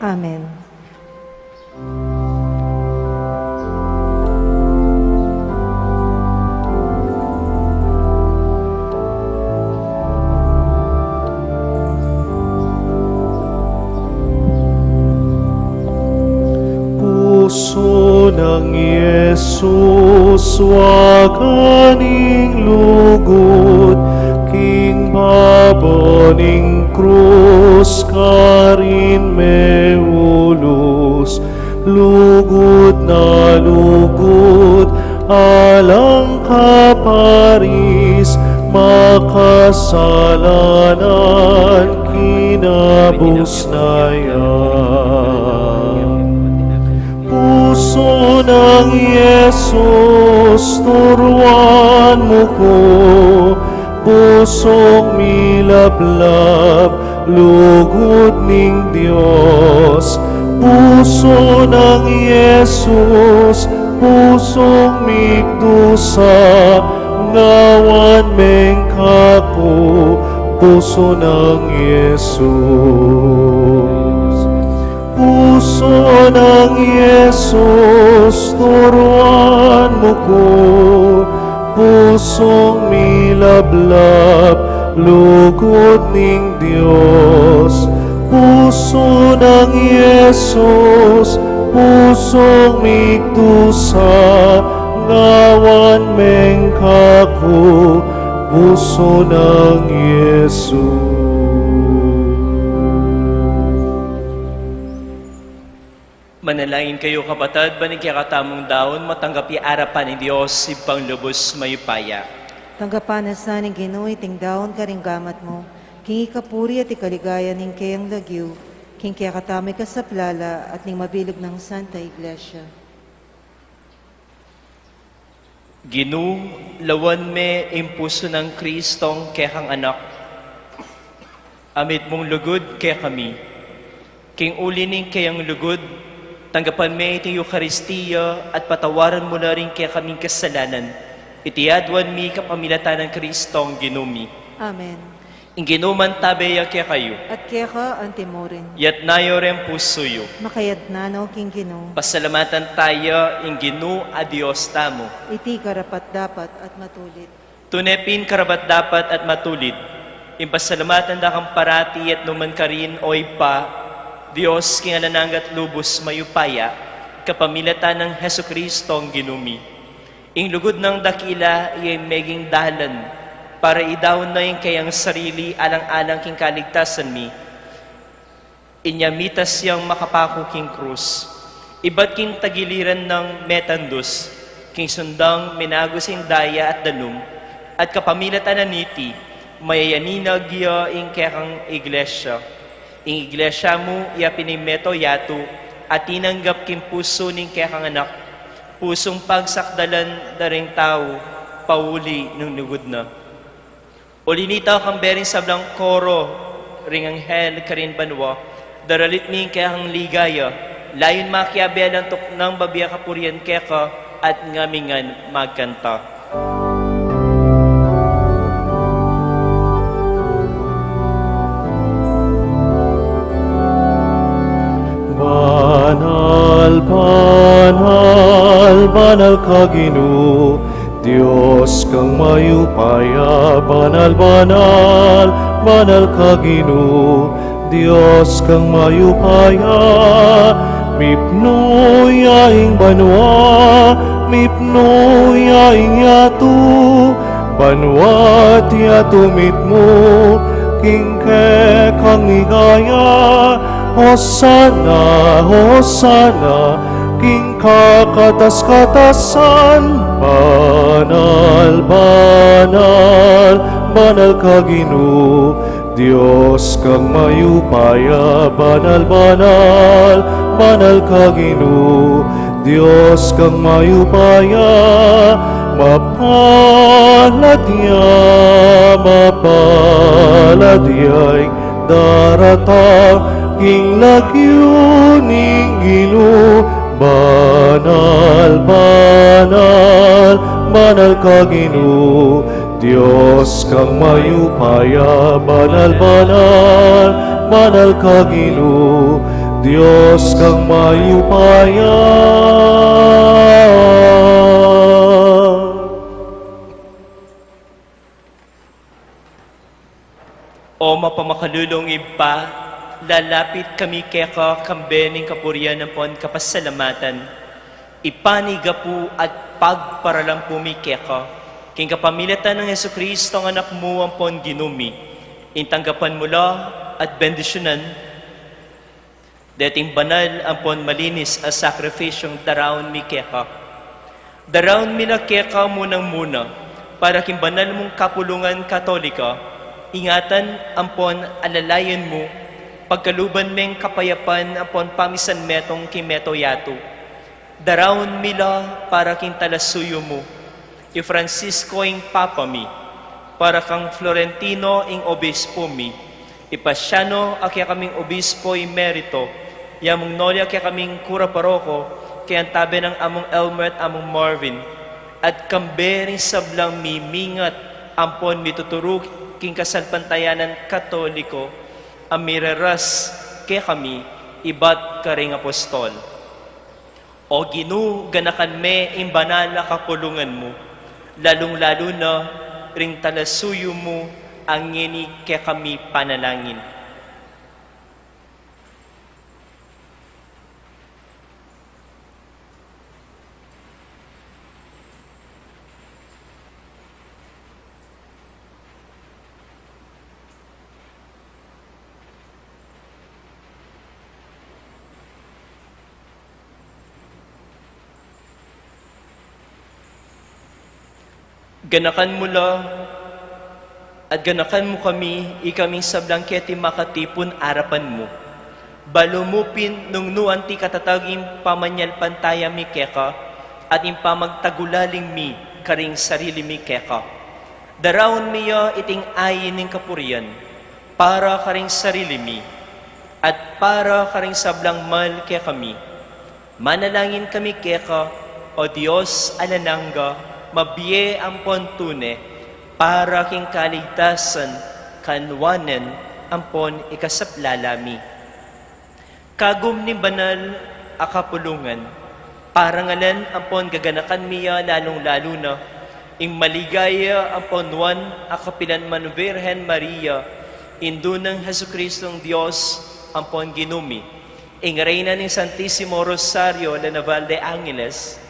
Amen. Pusu nang Jesus, waga ning lugud, king baba ning krus karin meulus, lugud na lugud, alang kaparis, makasalanan, kinabus na ya. Pusu nang Jesus, turuan mu ku, pusung milablab, lugud ning Dios. Pusu nang Jesus, pusung migdusa, ngawan meng kaku, pusu nang Jesus. Pusu nang Jesus, turuan mu ku, pusung milablab, lugud ning Dios. Pusu nang Jesus, pusung migdusa, ngawan meng kaku, pusu nang Jesus. Manalangin kayu, kapatad, ban ing kekatamung daun matanggap ya arapan ning Dios, Ibpang lubus mayupaya. Tanggapan na sa ning Ginu iting daun karing gamat mu, king ikapuri at ikaligaya ning keyang lagyu, king kekatamu ikasaplala at ning mabilug nang Santa Iglesia. Ginu, lawan me ing pusu nang Kristong kekang Anak a mitmung lugud kekami. King uli ning keyang lugud, tanggapan me iting Eukaristia at patawaran mu na ring kekaming kasalanan. Iti aduan mi kapamilatan nang Kristong Ginu mi. Amen. Ing Ginu mantabe ya kekayu. At keka antimurin. Yatna yu reng pusu yu. Makayatna no king Ginu. Pasalamatan taya ing Ginu a Dios tamu. Iti karapat-dapat at matulid. Tune pin karapat-dapat at matulid, ing pasalamatan da kang parati at nukarin man, O Ibpa, Dios king alang angga at lubus mayupaya, kapamilatan nang Jesucristo a Ginu mi. Ing lugud nang dakila iya ing meging dalan para idaun na ing keyang sarili alang-alang king kaligtasan mi. Inya mitas yang makapaku king krus. Ibat king tagiliran nang metandus, king sundang minagus ing daya at danum, at kapamilatan na niti, mayayaninag ya ing kekang iglesia. Ing iglesia mu, iya pin ing meto yatu, at tinanggap king pusu ning kekang Anak, pusung pagsakdalan da ring tau, pauli ning lugud na. Uli nita, kambe ring sablang koro ring anghel karin banua, daralit mi ing kekang ligaya, layun makiabe alang tuknang babie kapurian keka, at ngami ngan magkanta. Banal, banal, banal ka Ginu, Dios kang mayupaya. Banal, banal, banal ka Ginu, Dios kang mayupaya. Mipnu ya ing banua, mipnu ya ing yatu, banua at yatu mitmu king kekang ligaya. Hosana, hosana king kakatas-katasan. Banal, banal, banal ka Ginu, Dios kang mayupaya, banal, banal, banal ka Ginu. Dios kang mayupaya, mapalad ya, mapalad ya ing daratang king lagyu ning Ginu. Banal, banal, banal ka Ginu. Dios kang mayupaya, banal, banal, banal ka Ginu. Dios kang mayupaya. O mapamakalulung Ibpa, lalapit kami keka kambe ning kapurian ampon kapasalamatan. Ipanigapu at pagparalampu mi keka, king kapamilatan nang Jesucristo, ang Anak mu ampon Ginu mi, ing tanggapan mu la at bendisyunan deting banal ampon malinis a sakripisyung daraun mi keka. Daraun mi la keka munang-muna, para king banal mung kapulungan Katolika, ingatan ampon alalayan mu, pagkaluban meng kapayapan ampon pamisanmetung king meto yatu. Daraun mi la para king talasuyu mu, i Francisco ing Papa mi, para kang Florentino ing Obispo mi, i Pasiano a kekaming Obispo Emerito, i Among Noli a kekaming Kura Paroko, keng tabe nang Among Elmer at Among Marvin, at kambe ring sablang mimingat ampon mituturu king kasalpantayanan Katoliko, a mireras kekami ibat karing apostol. O Ginu, ganakan me ing banal a kapulungan mu, lalung-lalu na ring talasuyu mu a ngeni kekami panalangin. Ganakan mu la, at ganakan mu kami, ikaming sablang keti makatipun arapan mu. Balu mu pin nung nu anti katatag ing pamanyalpantaya mi keka, at ing pamagtagulaling mi karing sarili mi keka. Daraun mi ya iting ayin ning kapurian, para karing sarili mi, at para karing sablang mal kekami. Manalangin kami keka, O Dios alang angga, mabie ampon tune, para king kaligtasan, kaunwanan, ampon ikasaplala mi. Kagum ning banal a kapulungan, parangalan ampon gaganakan mi ya lalung-lalu na ing maligaya ampon nuan a kapilan man Virgen Maria, Indu nang Jesucristong Dios ampon Ginu mi, ing Reyna ning Santisimo Rosario la Naval de Angeles,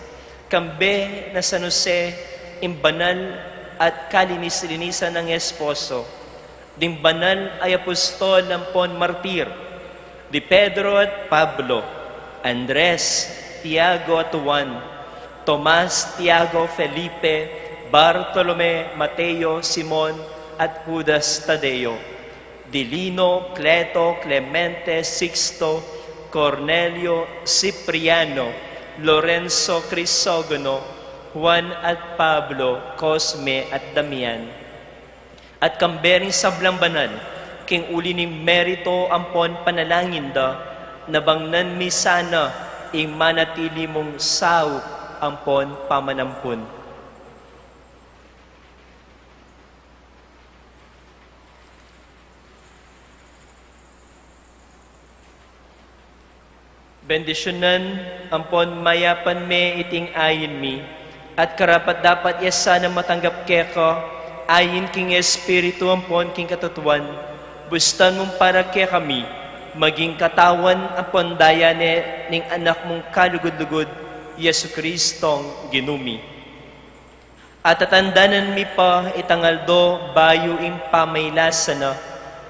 kambe na San Jose, ing banal at kalinis-linisan nang esposo, ding banal a apostol ampon martir, di Pedro at Pablo, Andres, Tiago at Juan, Tomas, Tiago, Felipe, Bartolome, Mateo, Simon, at Judas Tadeo, di Lino, Cleto, Clemente, Sixto, Cornelio, Cipriano, Lorenzo, Crisogono, Juan at Pablo, Cosme at Damian. At kambe ring sablang banal, king uli ning merito ampon panalangin da, nabangnan mi sana ing manatili mung saup ampon pamanampun. Bendisyunan ampon mayapan me iting ayin mi, at karapat-dapat ya sana matanggap keka, ayin king Espiritu ampon king katutuan, bustan mung para kekami, maging katawan ampon daya ne ning Anak mung kalugud-lugud, Jesucristong Ginu mi. At tatandanan mi pa itang aldo bayu ing pamailasan na,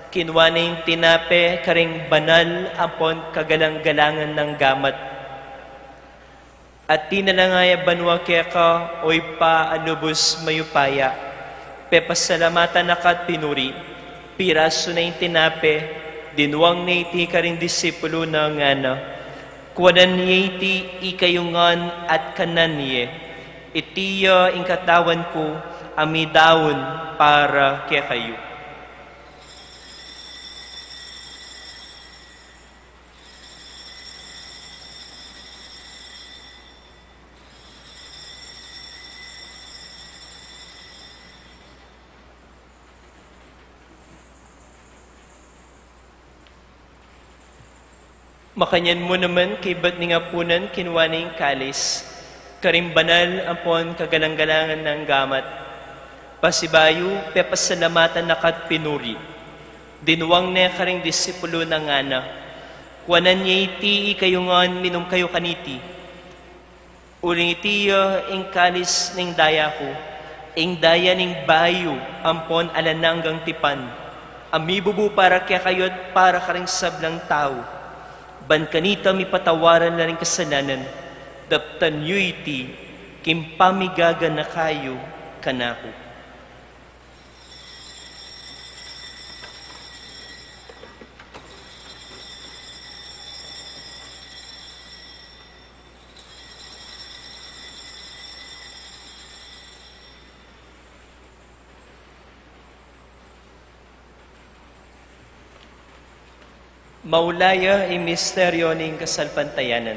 kinua ne ing tinape karing banal ampon kagalang-galangan nang gamat. At tinalangaya banua keka, O Ibpa a lubus mayupaya, pepasalamatan na ka at pinuri, Pirasu ne ing tinape, dinuang ne iti karing disipulu na, ngana: Kuanan ye iti ikayu ngan at kanan ye, iti ya ing katawan ku a midaun para kekayu. Makanyan mu naman kaybat ning apunan, kinua ne ing kalis, karing banal ampon kagalang-galangan nang gamat. Pasibayu, pepasalamatan na ka't pinuri. Dinuang ne karing disipulu na, ngana: Kuanan ye iti ikayu ngan, minum kayu kaniti. Uling iti ya ing kalis ning daya ku, ing daya ning bayu ampon alang anggang tipan, a mibubu para kekayu at para karing sablang tau. Ban kanita mipatawaran la ring kasalanan. Daptan yu iti king pamigaganaka yu kanaku. Maula ya ing misteryo ning kasalpantayanan.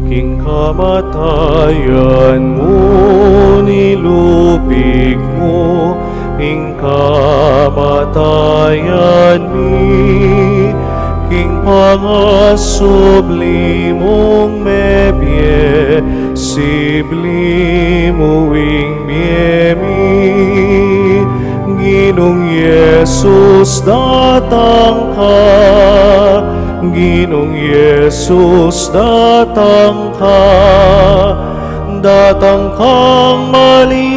King kamatayan mu, nilupig mu ing kamatayan mi, king pangasubli mung mebie, sibli mu ing mie mi. Ginung Jesus, datang ka. Ginung Jesus, datang ka. Datang kang maligaya.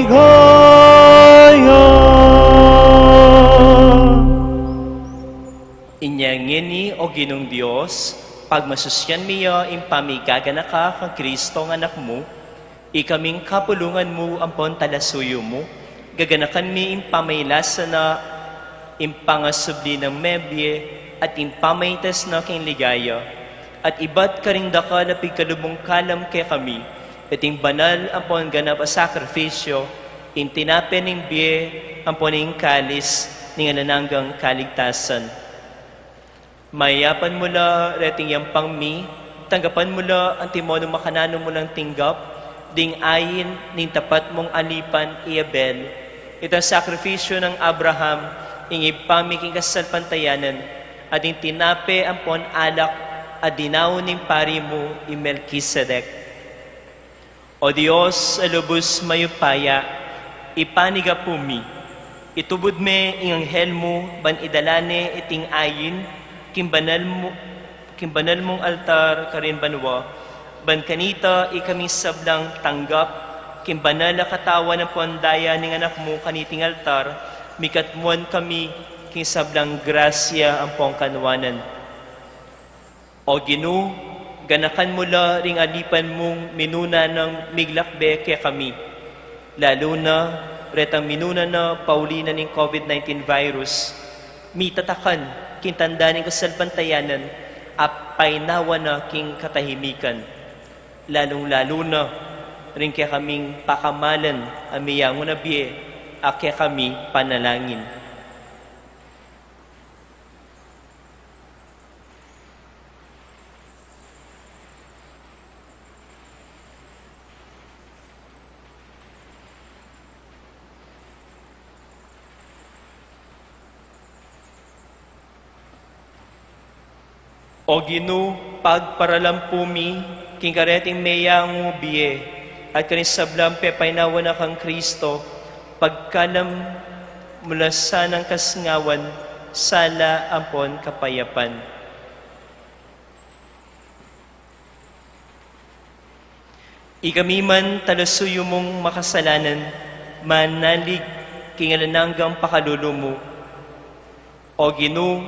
Inya ngeni, O Ginung Dios, pagmasusyan mi ya ing pamigaganaka kang Kristong Anak mu, ikaming kapulungan mu ampon talasuyu mu, gaganakan mi ing pamailasa na ing pangasubli nang mebie at ing pamaitas na king ligaya, at ibat karing dakal a pigkalub mung kalam kekami, iting banal ampon ganap a sakrifisyo, ing tinape ning bie ampon ing kalis ning alang anggang kaligtasan. Mayapan mu la reting yampang mi, tanggapan mu la antimong makananu mu lang tinggap ding ain ning tapat mung alipan i Abel, itang sakrifisyo nang Abraham, ing ibpa mi king kasalpantayanan, at ing tinape ampon alak a dinaun ning pari mu i Melkisedek. O Dios a lubus mayupaya, ipanyawad mu mi, itubud me ing anghel mu ban idala ne iting ain king banal mu, king banal mung altar karin banua, ban kanita ikaming sablang tanggap king banal a katawan ampon daya ning Anak mu kaniting altar, mikatmuan kami king sablang grasya ampon kanuanan. O Ginu, ganakan mu la ring alipan mung minuna nang miglakbe kekami, lalu na retang minuna na pauli na ning COVID nineteen virus, mitatakan king tanda ning kasalpantayanan a painawa na king katahimikan, lalung-lalu na ring kekaming pakamalan a meyangu na bie a kekami panalangin. O Ginu, pagparalampu mi king kareting meyangu bie at karing sablang pepainawa na kang Kristo, pagkalam mu la sanang kasngawan, sala ampon kapayapan. Ikami man, talasuyu mung makasalanan, manalig king alang anggang pakalulu mu. O Ginu,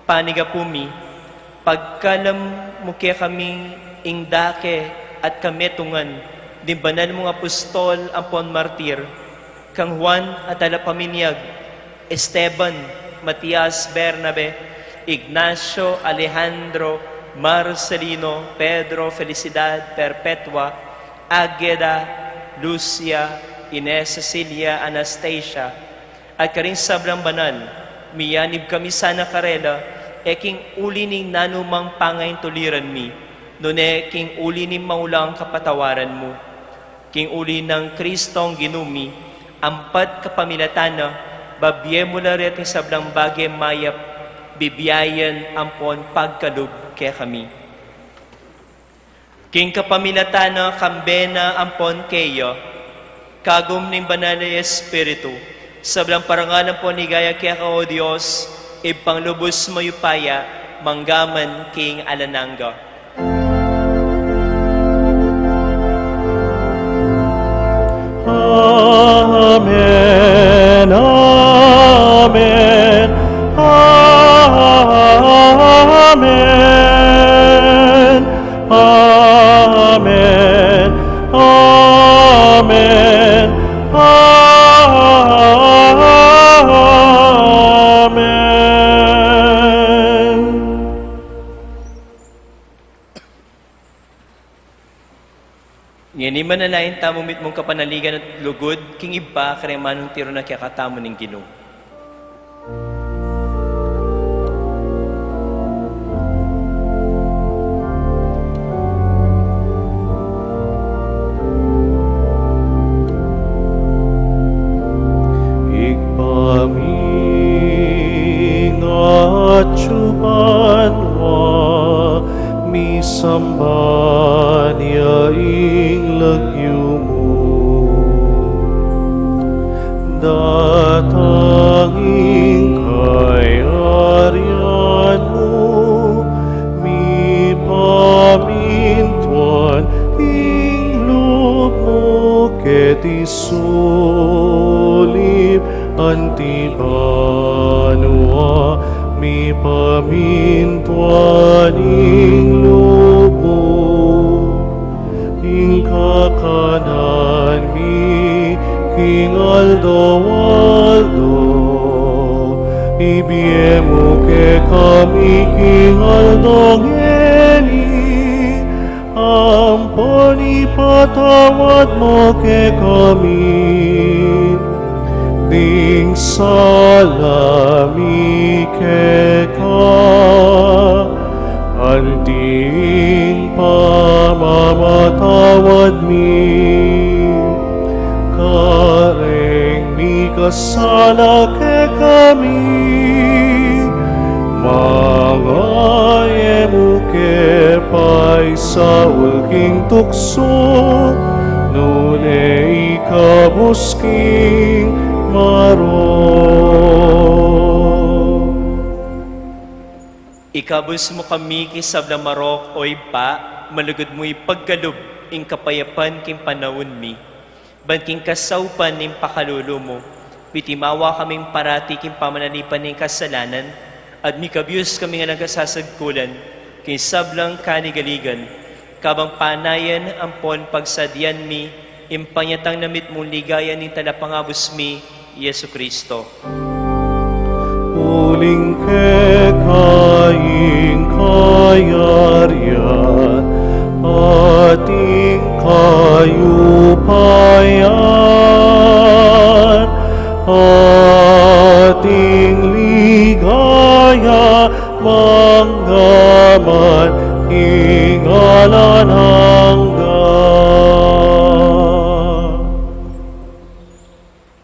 panyawad mu mi, pagkalam mu kekami ing dake at kametungan ding banal mung apostol ampon martir, Kang Juan a talapaminyag, Esteban, Matias, Bernabe, Ignacio, Alejandro, Marcelino, Pedro, Felicidad, Perpetua, Ageda, Lucia, Ines, Cecilia, Anastasia, at karing sablang banal, miyanib kami sana karela, e king uli ning nanumang pangaintuliran mi, nune king uli ning maulang kapatawaran mu. King uli nang Kristong Ginu mi, ampat kapamilatan na, babie mu la reting sablang bage mayap, bibiayan ampon pagkalub kekami. King kapamilatan na, kambe na ampon keya, kagum ning Banal a Espiritu, sablang parangal ampon ligaya keka, o Dios, Ibpang lubus mayupaya, mangga man king alang angga. Amen, amen, amen, amen, amen, amen. Ngeni manalangin tamu mitmung kapanaligan at lugud king Ibpa, kareng manung tiru na kekatamu ning Ginu. Ibpa mi, atsu ka banua, misamban ya ing lagyu mu. Datang ing kayarian mu, mipamintuan ing lub mu keti sulip anti banua, mipamintuan ing lub mu. Ing kakanan mi king aldo-aldo, ibie mu kekami king aldo ngeni, ampon ipatawad mu kekami ding sala mi keka, anti ing pamamatawad mi kareng mikasala kekami. Manga e mu ke paisaul king tuksu, nune ikabus king marok. Ikabus mu kami king sablang marok, o Ibpa, malugud mu ipagkalub ing kapayapan king panaun mi, ban king kasaupan ning pakalulu mu, mitimawa kaming parati king pamanalipan ning kasalanan, at mikabyus kaming alang kasasagkulan king sablang kanigaligan, kabang panayan ampon pagsadyan mi ing panyatang na mitmung ligaya ning Talapangabus mi, Jesucristo. Uling keka ing kayarian at ing kayupayan at ing ligaya mangga man king alang angga.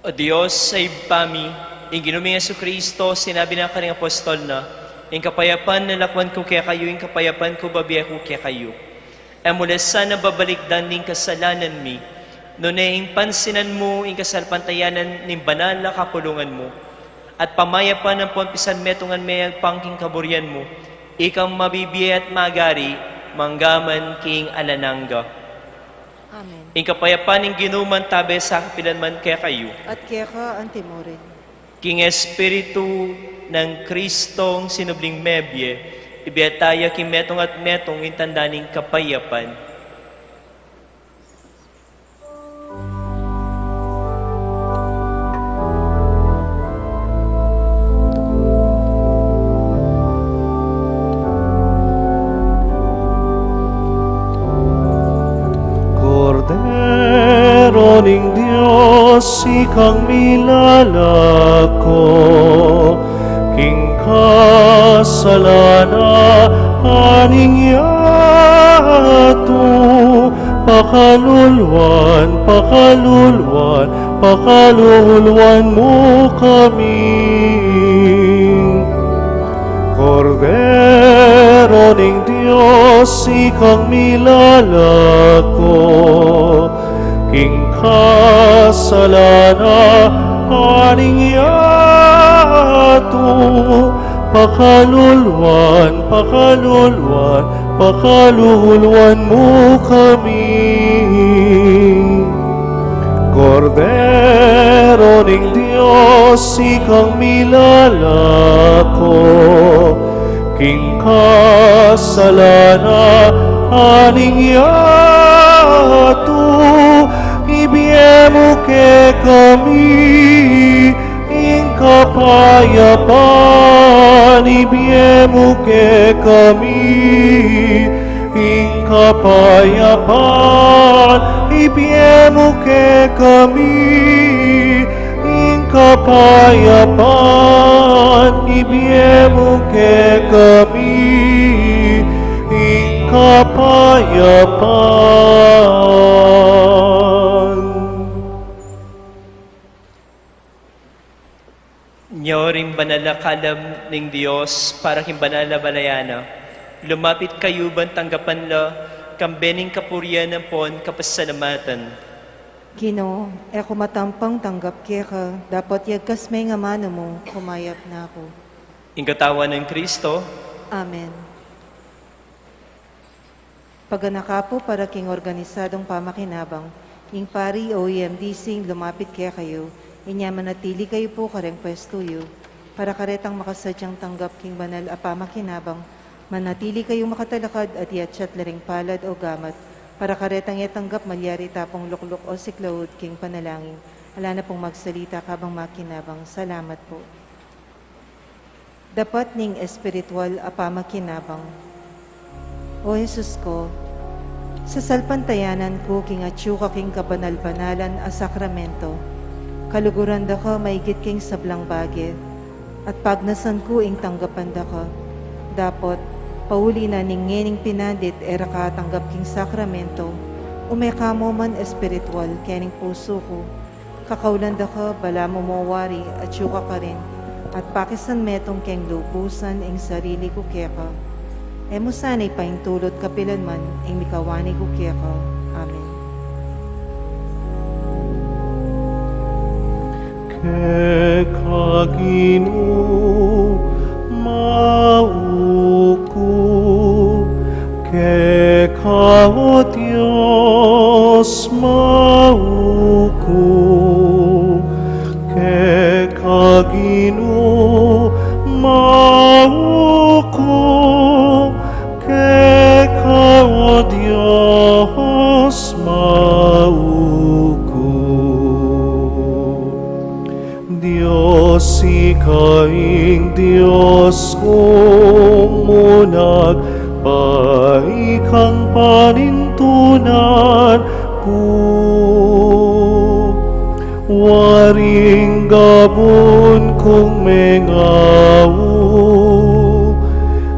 O Dios a Ibpa mi, ing Ginu ming Jesucristo, sinabi na karing apostol na, ing kapayapan lalakwan ku kekayu, ing kapayapan ku babie ku kekayu. E mu la sana babalikdan ing kasalanan mi, nune ing pansinan mu ing kasalpantayanan ning banal a kapulungan mu, at pamayapan ampon pisanmetungan me agpang king kaburian mu, ikang mabibie at magari, mangga man king alang angga. Amen. Ing kapayapan ning Ginu mantabe sa kapilan man kekayu. At keka antimurin. King Espiritu nang Kristong sinubling mebie, ibie taya king metung at metung ing tanda ning kapayapan. Kasalanan ning yatu, pakaluluan, pakaluluan, pakaluluan mu kami. Kordero ning Dios, ikang milalako king kasalanan ning yatu, pakaluluan, pakaluluan, pakaluluan mu kami. Kordero ning Dios, ikang milalako king kasalanan ning yatu, ibie mu kekami ing kapayapan, ibie mu kekami ing kapayapan, ibie mu kekami ing kapayapan, ibie mu kekami ing kapayapan. Nya ring banal a kalam ning Dios para king banal a balayan na, lumapit kayu ban tanggapan la, kambe ning kapurian ampon kapasalamatan. Ginu, e ku matampang tanggap keka, dapot yagkas me ing amanu mu, kumayap na ku. Ing katawan nang Kristo. Amen. Paganaka pu para king organisadung pamakinabang, ing pari o E M D C ing lumapit kekayu, inya manatili kayu pu kareng pwestu yu, para karetang makasadyang tanggap king banal a pamakinabang, manatili kayu makatalakad at iatsat la ring palad o gamat, para karetang e tanggap malyari tapung lukluk o siklaud king panalangin. Ala na pung magsalita kabang makinabang. Salamat pu. Dapat ning espiritual a pamakinabang. O Jesus ku, sasalpantayanan ku king atyu ka king kabanal-banalan a sakramento, kaluguran da ka maigit king sablang bage, at pagnasan ku ing tanggapan da ka. Dapot, pauli na ning ngening pinandit e ra ka atanggap king sakramento, ume ka mu man espiritual kening pusu ku, kakaulan da ka, balamu mo wari atyu ka karin, at pakisan metung keng lubusan ing sarili ku keka. E mu sana ipaintulut kapilan man ing mikawani ku keka. Amen. Keka Ginu, mau ku, keka o Dios, mau ku, keka Ginu, mau ku, keka o Dios, mau ku. Dios, ika ing Dios kung munagba, ikang panintunan ku. Waring gabun kung mengawu,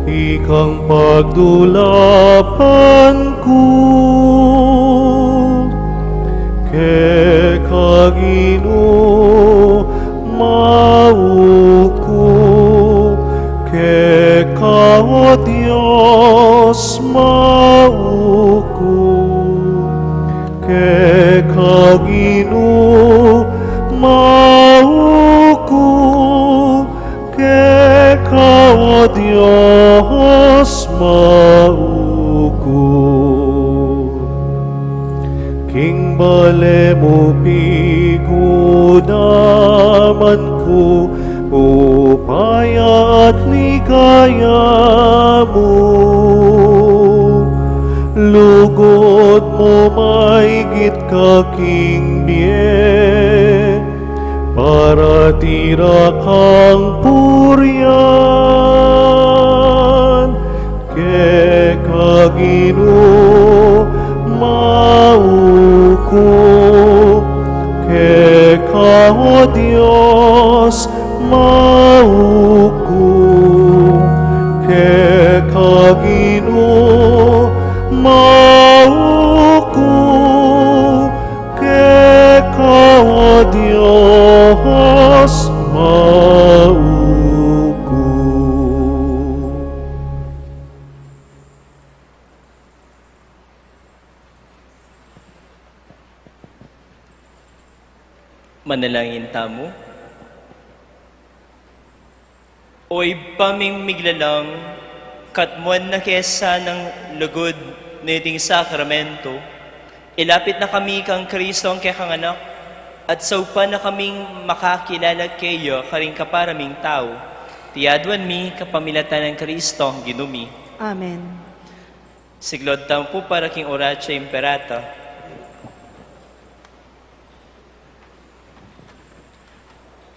ikang pagdulapan ku. Keka Ginu, mau ku, keka o Dios, mau ku, keka Ginu, mau ku, keka o Dios, mau ku. King bale mu pigunaman ku upaya at ligaya mu. Lugud mu maigit ka king bie, para tira kang purian. Keka Ginu, mau ku, keka o Dios, mau ku. Manalangin tamu. O Ibpa ming miglalang, katmuan na ke sanang lugud niting sakramento, ilapit na kami kang Kristong kekang Anak, at saupan na kaming makakilala keya karing kapara ming tau. Iti aduan mi kapamilatan nang Kristong Ginu mi. Amen. Siklaud tamu pu para king Oratio Imperata.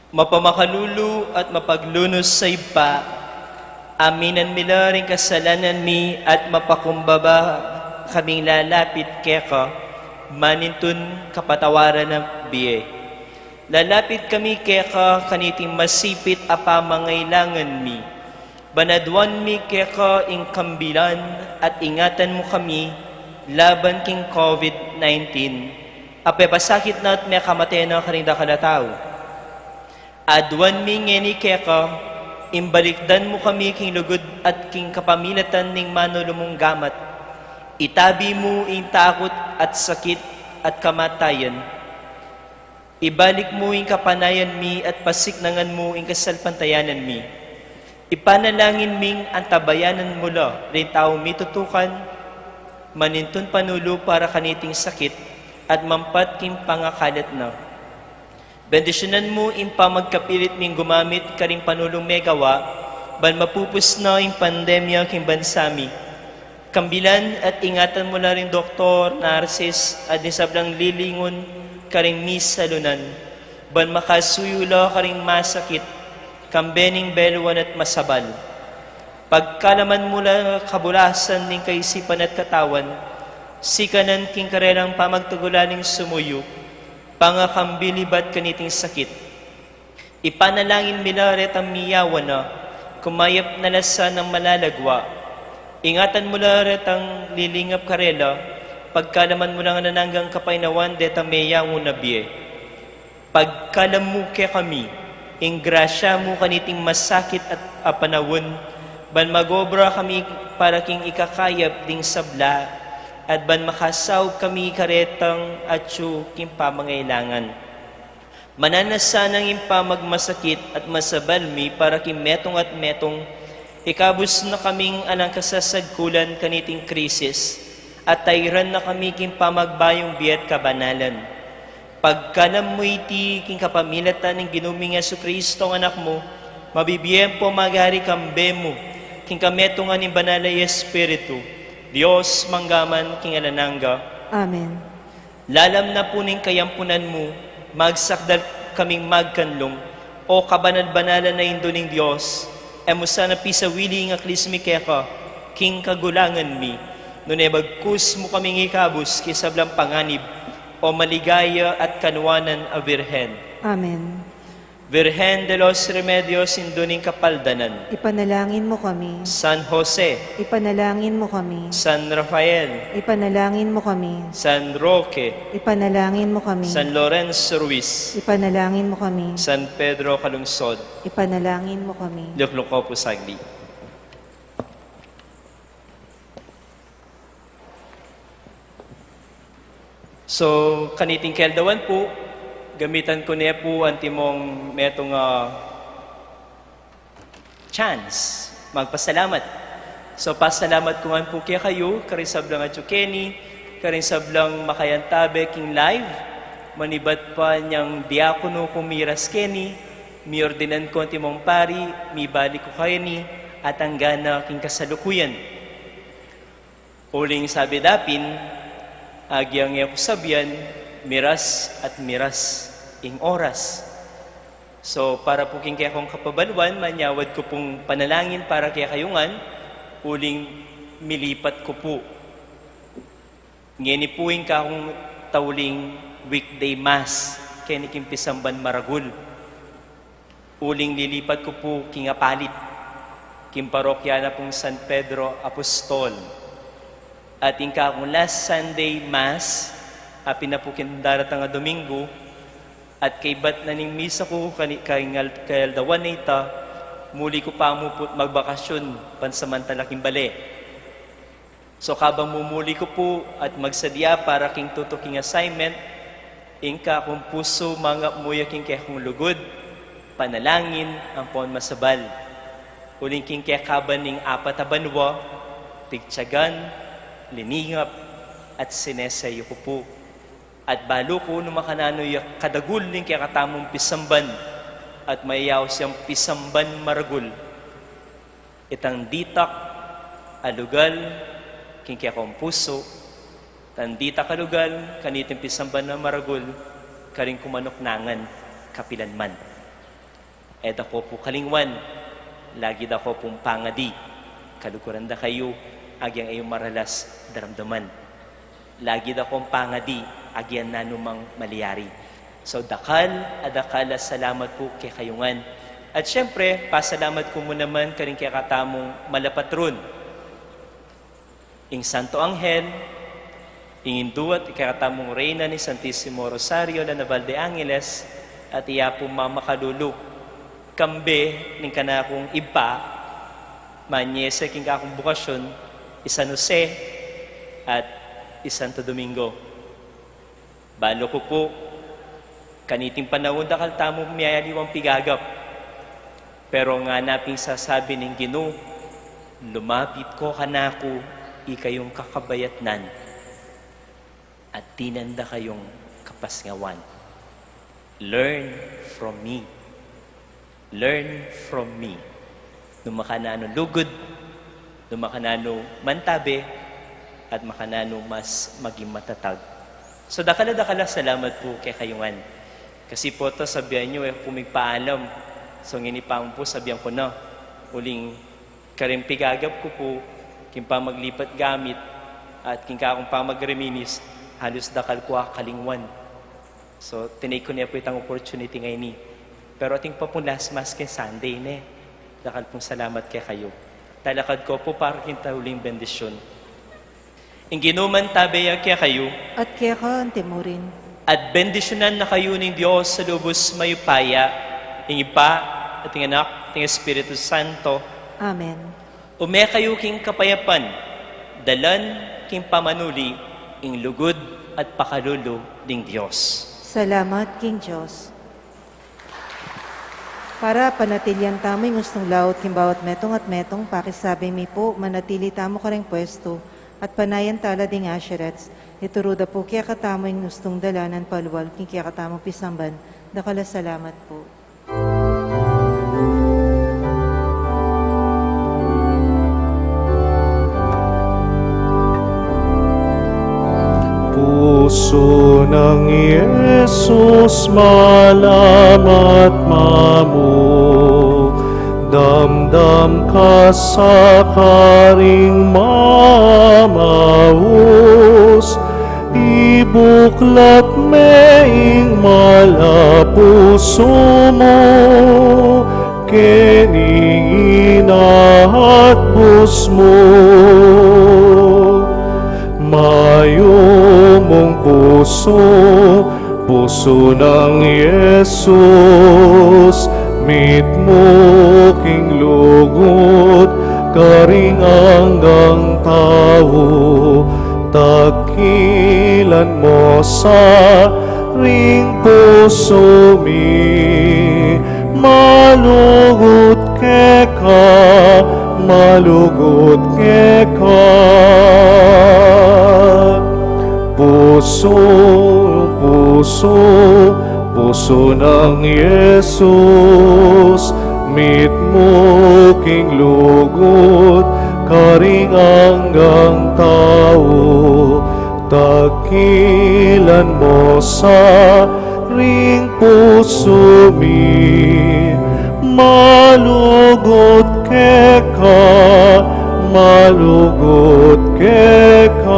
Mapamakalulu at mapaglunus a Ibpa, aminan mi la ring kasalanan mi at mapakumbaba kaming lalapit keka, manintun kapatawaran na bie. Lalapit kami keka kaniting masipit a pamangailangan mi. Ban aduan mi keka ing kambilan at ingatan mu kami laban king COVID nineteen, a pepasakit na at mekamate na karing dakal a tau. Aduan mi ngeni keka, ing balikdan mu kami king lugud at king kapamilatan ning manulu mung gamat. Itabi mu ing takut at sakit at kamatayan. Ibalik mu ing kapanayan mi at pasiknangan mu ing kasalpantayanan mi. Ipanalangin ming antabayanan mu la ring taung mitutukan, manintun panulu para kaniting sakit at mampat king pangakalat na. Bendisyunan mu ing pamagkapilit ming gumamit karing panulung megawa, ban mapupus na ing pandemya king bansa mi. Kambilan at ingatan mu la ring doktor, narsis, at ding sablang lilingun karing misalunan, ban makasuyu la karing masakit, kambe ning beluan at masabal. Pagkalaman mu la kabulasan ning kaisipan at katawan, sikanan king karelang pamagtagulaling sumuyu, pangakambil ibat kaniting sakit. Ipanalangin mi la retang miyawan na, kumayap na la sanang malalagwa. Ingatan mu la retang lilingap karela, pagkalaman mu lang nang anggang kapaynawan detang meyawan na bie. Pagkalam mu kekami, ing grasya mu kaniting masakit at a panaun, ban mag-obra kami para king ikakayap ding sabla, at ban makasaup kami karetang atyu king pamangailangan. Mananu na sanang ing pamagmasakit at masabal mi para king metung at metung, ikabus na kaming alang kasasagkulan kaniting krisis, at tairan na kami king pamagbayung bie at kabanalan. Pagkalam mu iti king kapamilatan ning Ginu ming Jesucristo, Anak mu, mabibie ampon magari kambe mu, king kametungan ning Banal a Espiritu, Dios mangga man king alang angga. Amen. Lalam na pu ning kayampunan mu, magsakdal kaming magkanlung, O kabanal-banalan a Indu ning Dios, e mu sana pisawili ing aklis mi keka king kagulangan mi, nune bagkus mu kaming ikabus king sablang panganib, O maligaya at kanuanan a Birhen. Amen. Virgen de los Remedios, Indu ning Kapaldanan. Ipanalangin mu kami. San Jose. Ipanalangin mu kami. San Rafael. Ipanalangin mu kami. San Roque. Ipanalangin mu kami. San Lorenzo Ruiz. Ipanalangin mu kami. San Pedro Calungsod. Ipanalangin mu kami. Lukluk ko pu saglit. So, kaniting keldawan pu, gamitan ku ne pu antimong metung a chance magpasalamat. So, pasalamat ku ngan pu kekayu, karing sablang atyu keni, karing sablang makayantabe king live, manibat pa nyang diakono ku miras keni, miordinan ku antimong pari, mibalik ku keni, at angga na king kasalukuyan. Uling sabi dapin, agyang e ku sabian, miras at miras ing oras. So, para pu king kekong kapabaluan, manyawad ku pung panalangin para kekayu ngan, uling milipat ku pu. Ngeni pu ing kakung tauling weekday mass, keni king pisamban maragul. Uling lilipat ku pu king Apalit, king parokya na pung San Pedro Apostol. At ing kakung last Sunday Mass, apin na pu king daratang a Domingo, at kaybat na ning misa ku kani-, kaingal-, kayaldawan na ita, muli ku pa mu pu't magbakasyun pansamantala king bale. So, kabang mumuli ku pu at magsadia para king tutuking assignment, Ing kakung pusu mangap mu ya king kekung lugud, panalangin ampon masabal. Uling king kekaban ning apat a banua, pigtiagan, liningap, at sinese yu ku pu. At balu ku nung makananu ya kadagul ning kekatamung pisamban, at mayaus yang pisamban maragul. Itang ditak a lugal king kekong pusu, itang ditak a lugal kaniting pisamban a maragul, karing kumanuknangan kapilan man. E da ko pu kalingwan, lagi da ko pung pangadi, kaluguran da kayu, agyang e yu maralas daramdaman. Lagi da kong pangadi, agyang nanu mang malyari. So, dakal a dakal a salamat pu kekayu ngan. At syempre, pasalamat ku mu naman karing kekatamung malapatrun, ing Santo Anghel, ing Indu at kekatamung Reyna ning Santisimo Rosario, la Naval de Angeles, at iya pung mamakalulu, kambe ning kanakung ibpa, manyese king kakung bukasyun, i San Jose at i Santo Domingo. Balu ku pu, kaniting panaun dakal tamu miyayaliwang pigagap. Pero ngana pin sasabi ning Ginu, "Lumapit ko kanaku, ikayung kakabayatnan, at dinan da kayung kapasngawan." Learn from me. Learn from me. Nung makananu lugud, nung makananu mantabe, at makananu mas maging matatag. So, dakal a dakal a salamat pu kekayu ngan. Kasi pu, ta sabian yu, e ku pu migpaalam. So, ngeni pa mu pu, sabian ku na. Uling karing pigagap ku pu, king pamaglipat gamit, at king kakung pamagreminis, halus dakal ku a kalingwan. So, tinake ku ne pu itang opportunity ngeni. Pero atin pa pung last mass king Sunday ne. Dakal pung salamat kekayu. Talakad ku pu para king tauling bendisyun. Ing Ginu mantabe ya kekayu. At keka antimurin. At bendisyunan na kayu ning Dios a lubus mayupaya, ing Ibpa, at ing Anak, at ing Espiritu Santo. Amen. Ume kayu king kapayapan, dalan king pamanuli ing lugud at pakalulu ning Dios. Salamat king Dios. Para panatilian tamu ing ustung laut king bawat metung at metung, pakisabi mi pu, manatili tamu karing pwestu at panayan tala ding usherettes. Ituru da pu kekatamu ing ustung dalanan palual king kekatamung pisamban. Dakal a salamat pu. Pusu nang Jesus, malam at mamuk, damdam ka sa karing mamaus, ibuklat me ing malapusu mu kening inaatbus mu. Mayumung pusu, pusu nang Jesus, mitmu king lugud karing anggang tau, takilan mu sa ring pusu mi, malugud keka, malugud keka. Pusu, pusu, pusu nang Jesus, mitmu king lugud karing anggang tau, takilan mu sa ring pusu mi, malugud keka, malugud keka.